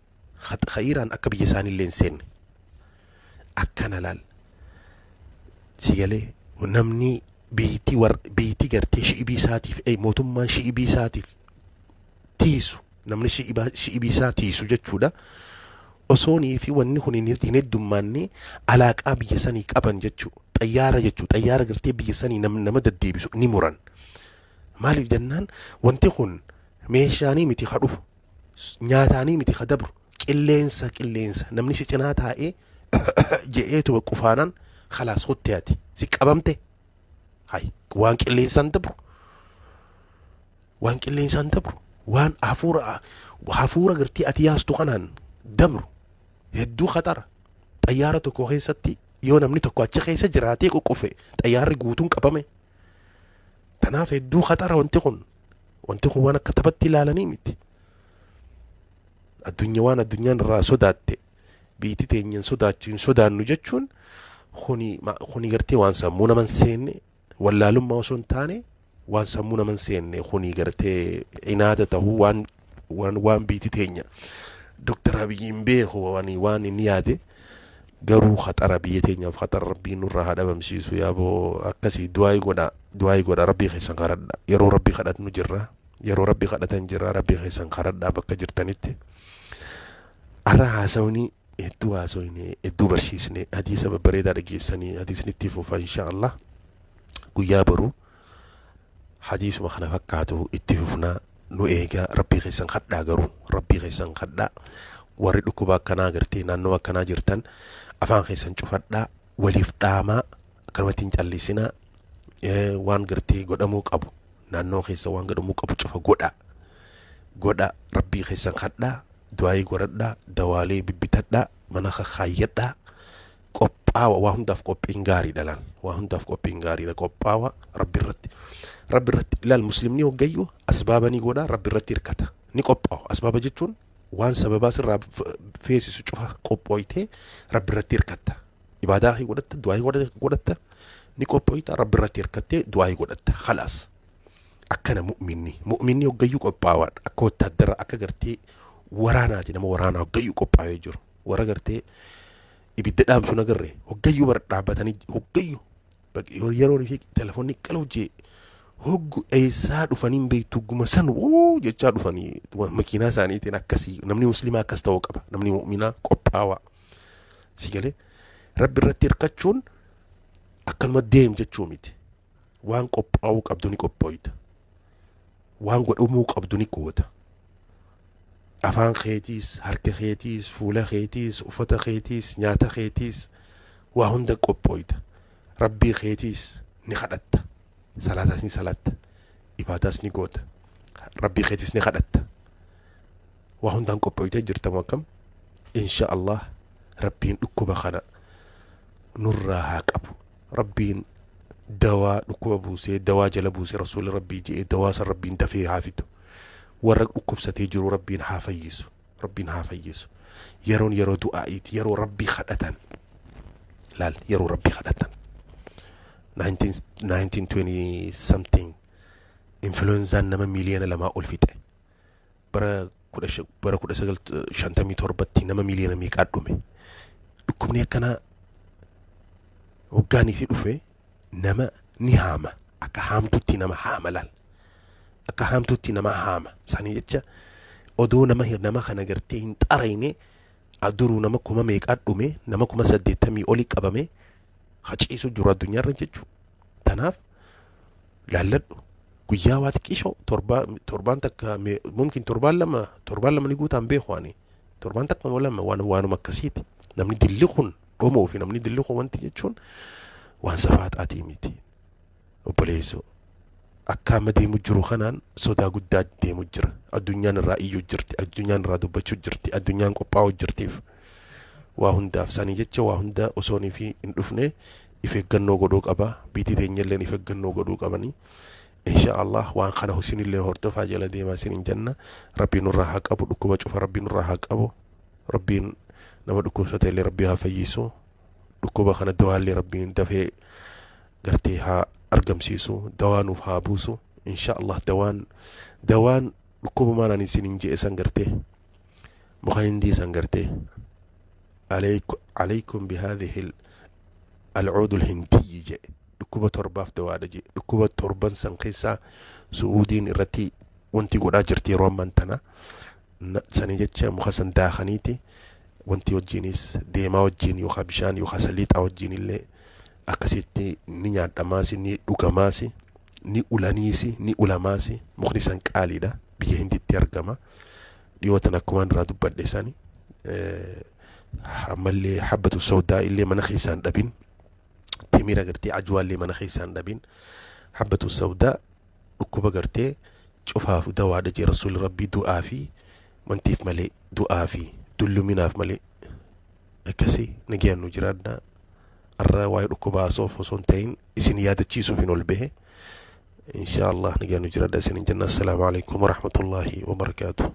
ha Iiraan akka biyya isaanii illee hin seenne. Akkana laal. Si galee namni biitii war biitii gartee shi'ibii isaatiif mootummaan shi'ibii isaatiif tiisu, namni shi'ibii isaa tiisu jechuudha. Osoonii fi wanni kun hin heddummaanne alaaqaa biyya sanii qaban jechuudha. Xayyaara jechuudha. Xayyaara gartee biyya sanii nama deddeebisu ni muran. Maaliif jennaan wanti kun meeshaanii miti ka dhufu, nyaataanii miti ka dabru, qilleensa, qilleensa namni si cinaa taa'ee Je'eetuma qufaanan khalaas kutte ati si qabamte. Hay waan qilleensaan dabru, waan qilleensaan dabru, waan hafuura hafuura gartee ati yaastu kanaan dabru hedduu khatara. Xayyaara tokko keessatti yoo namni tokko achi keessa jiraatee ququfe, xayyaarri guutuun qabame. Tanaaf hedduu khatara wanti kun. Wanti kun waan akka taphatti ilaalanii miti. Addunyaa waan addunyaan irraa sodaatte biitti teenyan sodaachuu hin sodaannu jechuun kuni gartee waan sammuu naman seenne, wallaalummaa osoo hin taane waan sammuu naman seenne, kuni gartee inaada ta'uu waan waan waan biitti teenya Doktar Abiyyi hin beeku waan inni yaade. Garuu khaxara biyya teenyaaf khaxara, Rabbiin nurraa haa dhabamsiisu. Yaaboo akkasii du'aayii godha, du'aayii godha, Rabbii keessan kadhadha. Yeroo Rabbii kadhatnu jirra, yeroo Rabbii kadhatan jirra. Rabbii keessan kadhadha bakka jirtanitti. Har'a haasawni hedduu haasawne, hedduu barsiisne, hadiisa babbareedaa dhageessanii. Hadiisni itti fufa insha Allah. Guyyaa boruu hadiisuma kana fakkaatu itti fufnaa, nu eegaa. Rabbii keessan kadhaa, garuu Rabbii keessan kadhaa. Warri dhukkuba akkanaa gartee naannoo akkanaa jirtan afaan keessan cufadhaa, waliif dhaamaa, akkanumatti hin callisinaa. Waan gartee godhamuu qabu, naannoo keessa waan godhamuu qabu cufa godhaa, godhaa. Rabbii keessan kadhaa, du'aayii godhadhaa, dawaalee bibbitadhaa, mana kakkaayyadhaa, qophaawa. Waa hundaaf qophiin gaariidha laal, waa hundaaf qophiin gaariidha. Qophaawa Rabbi irratti, Rabbi irratti ilaal. Muslimni hoggayyuu asbaaba ni godha, Rabbi irratti hirkata, ni qophaawa. Asbaaba jechuun waan sababaa sirraa feesisu cufa qophooytee Rabbi irratti hirkatta. Ibaadaa kee godhatta, du'aayii godhatta, ni qophooyta, Rabbi irratti hirkattee du'aayii godhatta, khalaas. Akkana mu'minni. Mu'minni hoggayyuu qophaawaadha. Akka wattaaddara, akka gartee waraanaati. Nama waraanaa hoggayyuu qophaa'ee jiru, warra gartee ibidda dhaamsuun agarre, hoggayyuu bara dhaabbatanii, hoggayyuu yeroo fi telefoonni qaluu jee hoggu eessaa dhufanii hin beektu, guma san wuu jechaa dhufanii makiinaa isaaniitiin. Akkasii namni muslimaa akkas ta'uu qaba. Namni mu'minaa qophaawaa si galee. Rabbi irratti hirkachuun akkanuma deem jechuu miti. Waan qophaa'uu qabdu ni qophooyta, waan godhamuu qabdu ni goota. Afaan keetiis, harka keetiis, fuula keetiis, uffata keetiis, nyaata keetiis, waa hunda qophooyta. Rabbii keetiis ni kadhatta, salaataas ni salaatta, ibaadaas ni goota, Rabbii keetiis ni kadhatta. Waa hundaan qophooytee jirtamu akkam. Insha Allah Rabbiin dhukkuba kana nurraa haa qabu. Rabbiin dawaa dhukkuba buusee, dawaa jala buusee, Rasuulli Rabbii je'ee, dawaa san Rabbiin dafee haa fidu. Warra dhukkubsatee jiru Rabbiin haa fayyisu, Rabbiin haa fayyisu. Yeroon yeroo du'aa'iiti, yeroo Rabbii kadhatan laal, yeroo Rabbii kadhatan. 1920 something influenzaan nama 2 miiliyoona ol fixe. Bara 1957tti nama miiliyoona meeqaa dhume. Dhukkubni akkanaa hoggaanii fi dhufe nama ni haama, akka haamtutti nama haama laal, akka haamtutti nama haama. Sanii jecha odoo nama kana gartee hin xarayne duruu nama kuma meeqaa dhume, nama 80,000 oli qabame haciisu jiru addunyaarra jechuudha. Tanaaf laalladhu, guyyaa waa xiqqishoo torbaan takka, mumkin torbaan lama, torbaan lama ni guutaan beeku ani, torbaan takka moo lama, waan waanuma akkasiiti. Namni dilli kun dhumuu fi namni dilli kun wanti jechuun waan safaaxaatii miti. Obboleessoo, akka amma deemu jiru kanaan sodaa guddaa deemu jira. Addunyaan irraa iyyuu jirti, addunyaan irraa dubbachuu jirti, addunyaan qophaa'uu jirtiif waa hundaaf. Sanii jecha waa hunda osoonii fi hin dhufne if eeggannoo godhuu qaba. Biitii teenyalleen if eeggannoo godhuu qabanii. Insha Allah waan kana isinillee hordofaa, jala deemaa isinin jenna. Rabbiin nurraa haa qabu dhukkuba cufa, Rabbiin nurraa haa qabu. Rabbiin nama dhukkubsate illee Rabbii haa fayyisu. Dhukkuba kana dawaallee Rabbiin dafee gartee haa argamsiisu, dawaa nuuf haa buusu insha Allah. Dawaan dhukkuba maan ani isinin je'e san gartee muka Hindii san gartee عليكم بهذه العود الهندي jedhe, dhukkuba torbaaf dawaadha jedhe. Dhukkuba torban san keessaa Su'uudiin irratti wanti godhaa jirti yeroo ammaan tana. Sanii jecha muka san daakaniiti wanti wajjiinis deemaa wajjiin yookaan bishaan yookaan saliixaa wajjiin illee akkasitti ni nyaadhamaasi, ni dhugamaasi, ni ulaniisi, ni ulamaasi. Mukni san qaaliidha, biyya Hinditti argama. Dhiyootan akkumaan irraa dubbadhe sani. Ammallee habbatu sawdaa illee mana keessaan dhabin, timira gartee ajwaallee mana keessaan dhabin. Habbatu sawdaa dhukkuba gartee cufaaf dawaadha jee Rasuulli Rabbii, du'aa fi wantiif malee, du'aa fi dulluminaaf malee. Akkasii nagayaan nu jiraadhaa. Arra waa'ee dhukkuba haasoof osoo hin ta'in isin yaadachiisuuf hin ol bahe. Insha Allah nagayaan nu jiraadhaa isin jenna. Assalaamu alaikum warahmatullaahi wabarakaatuh.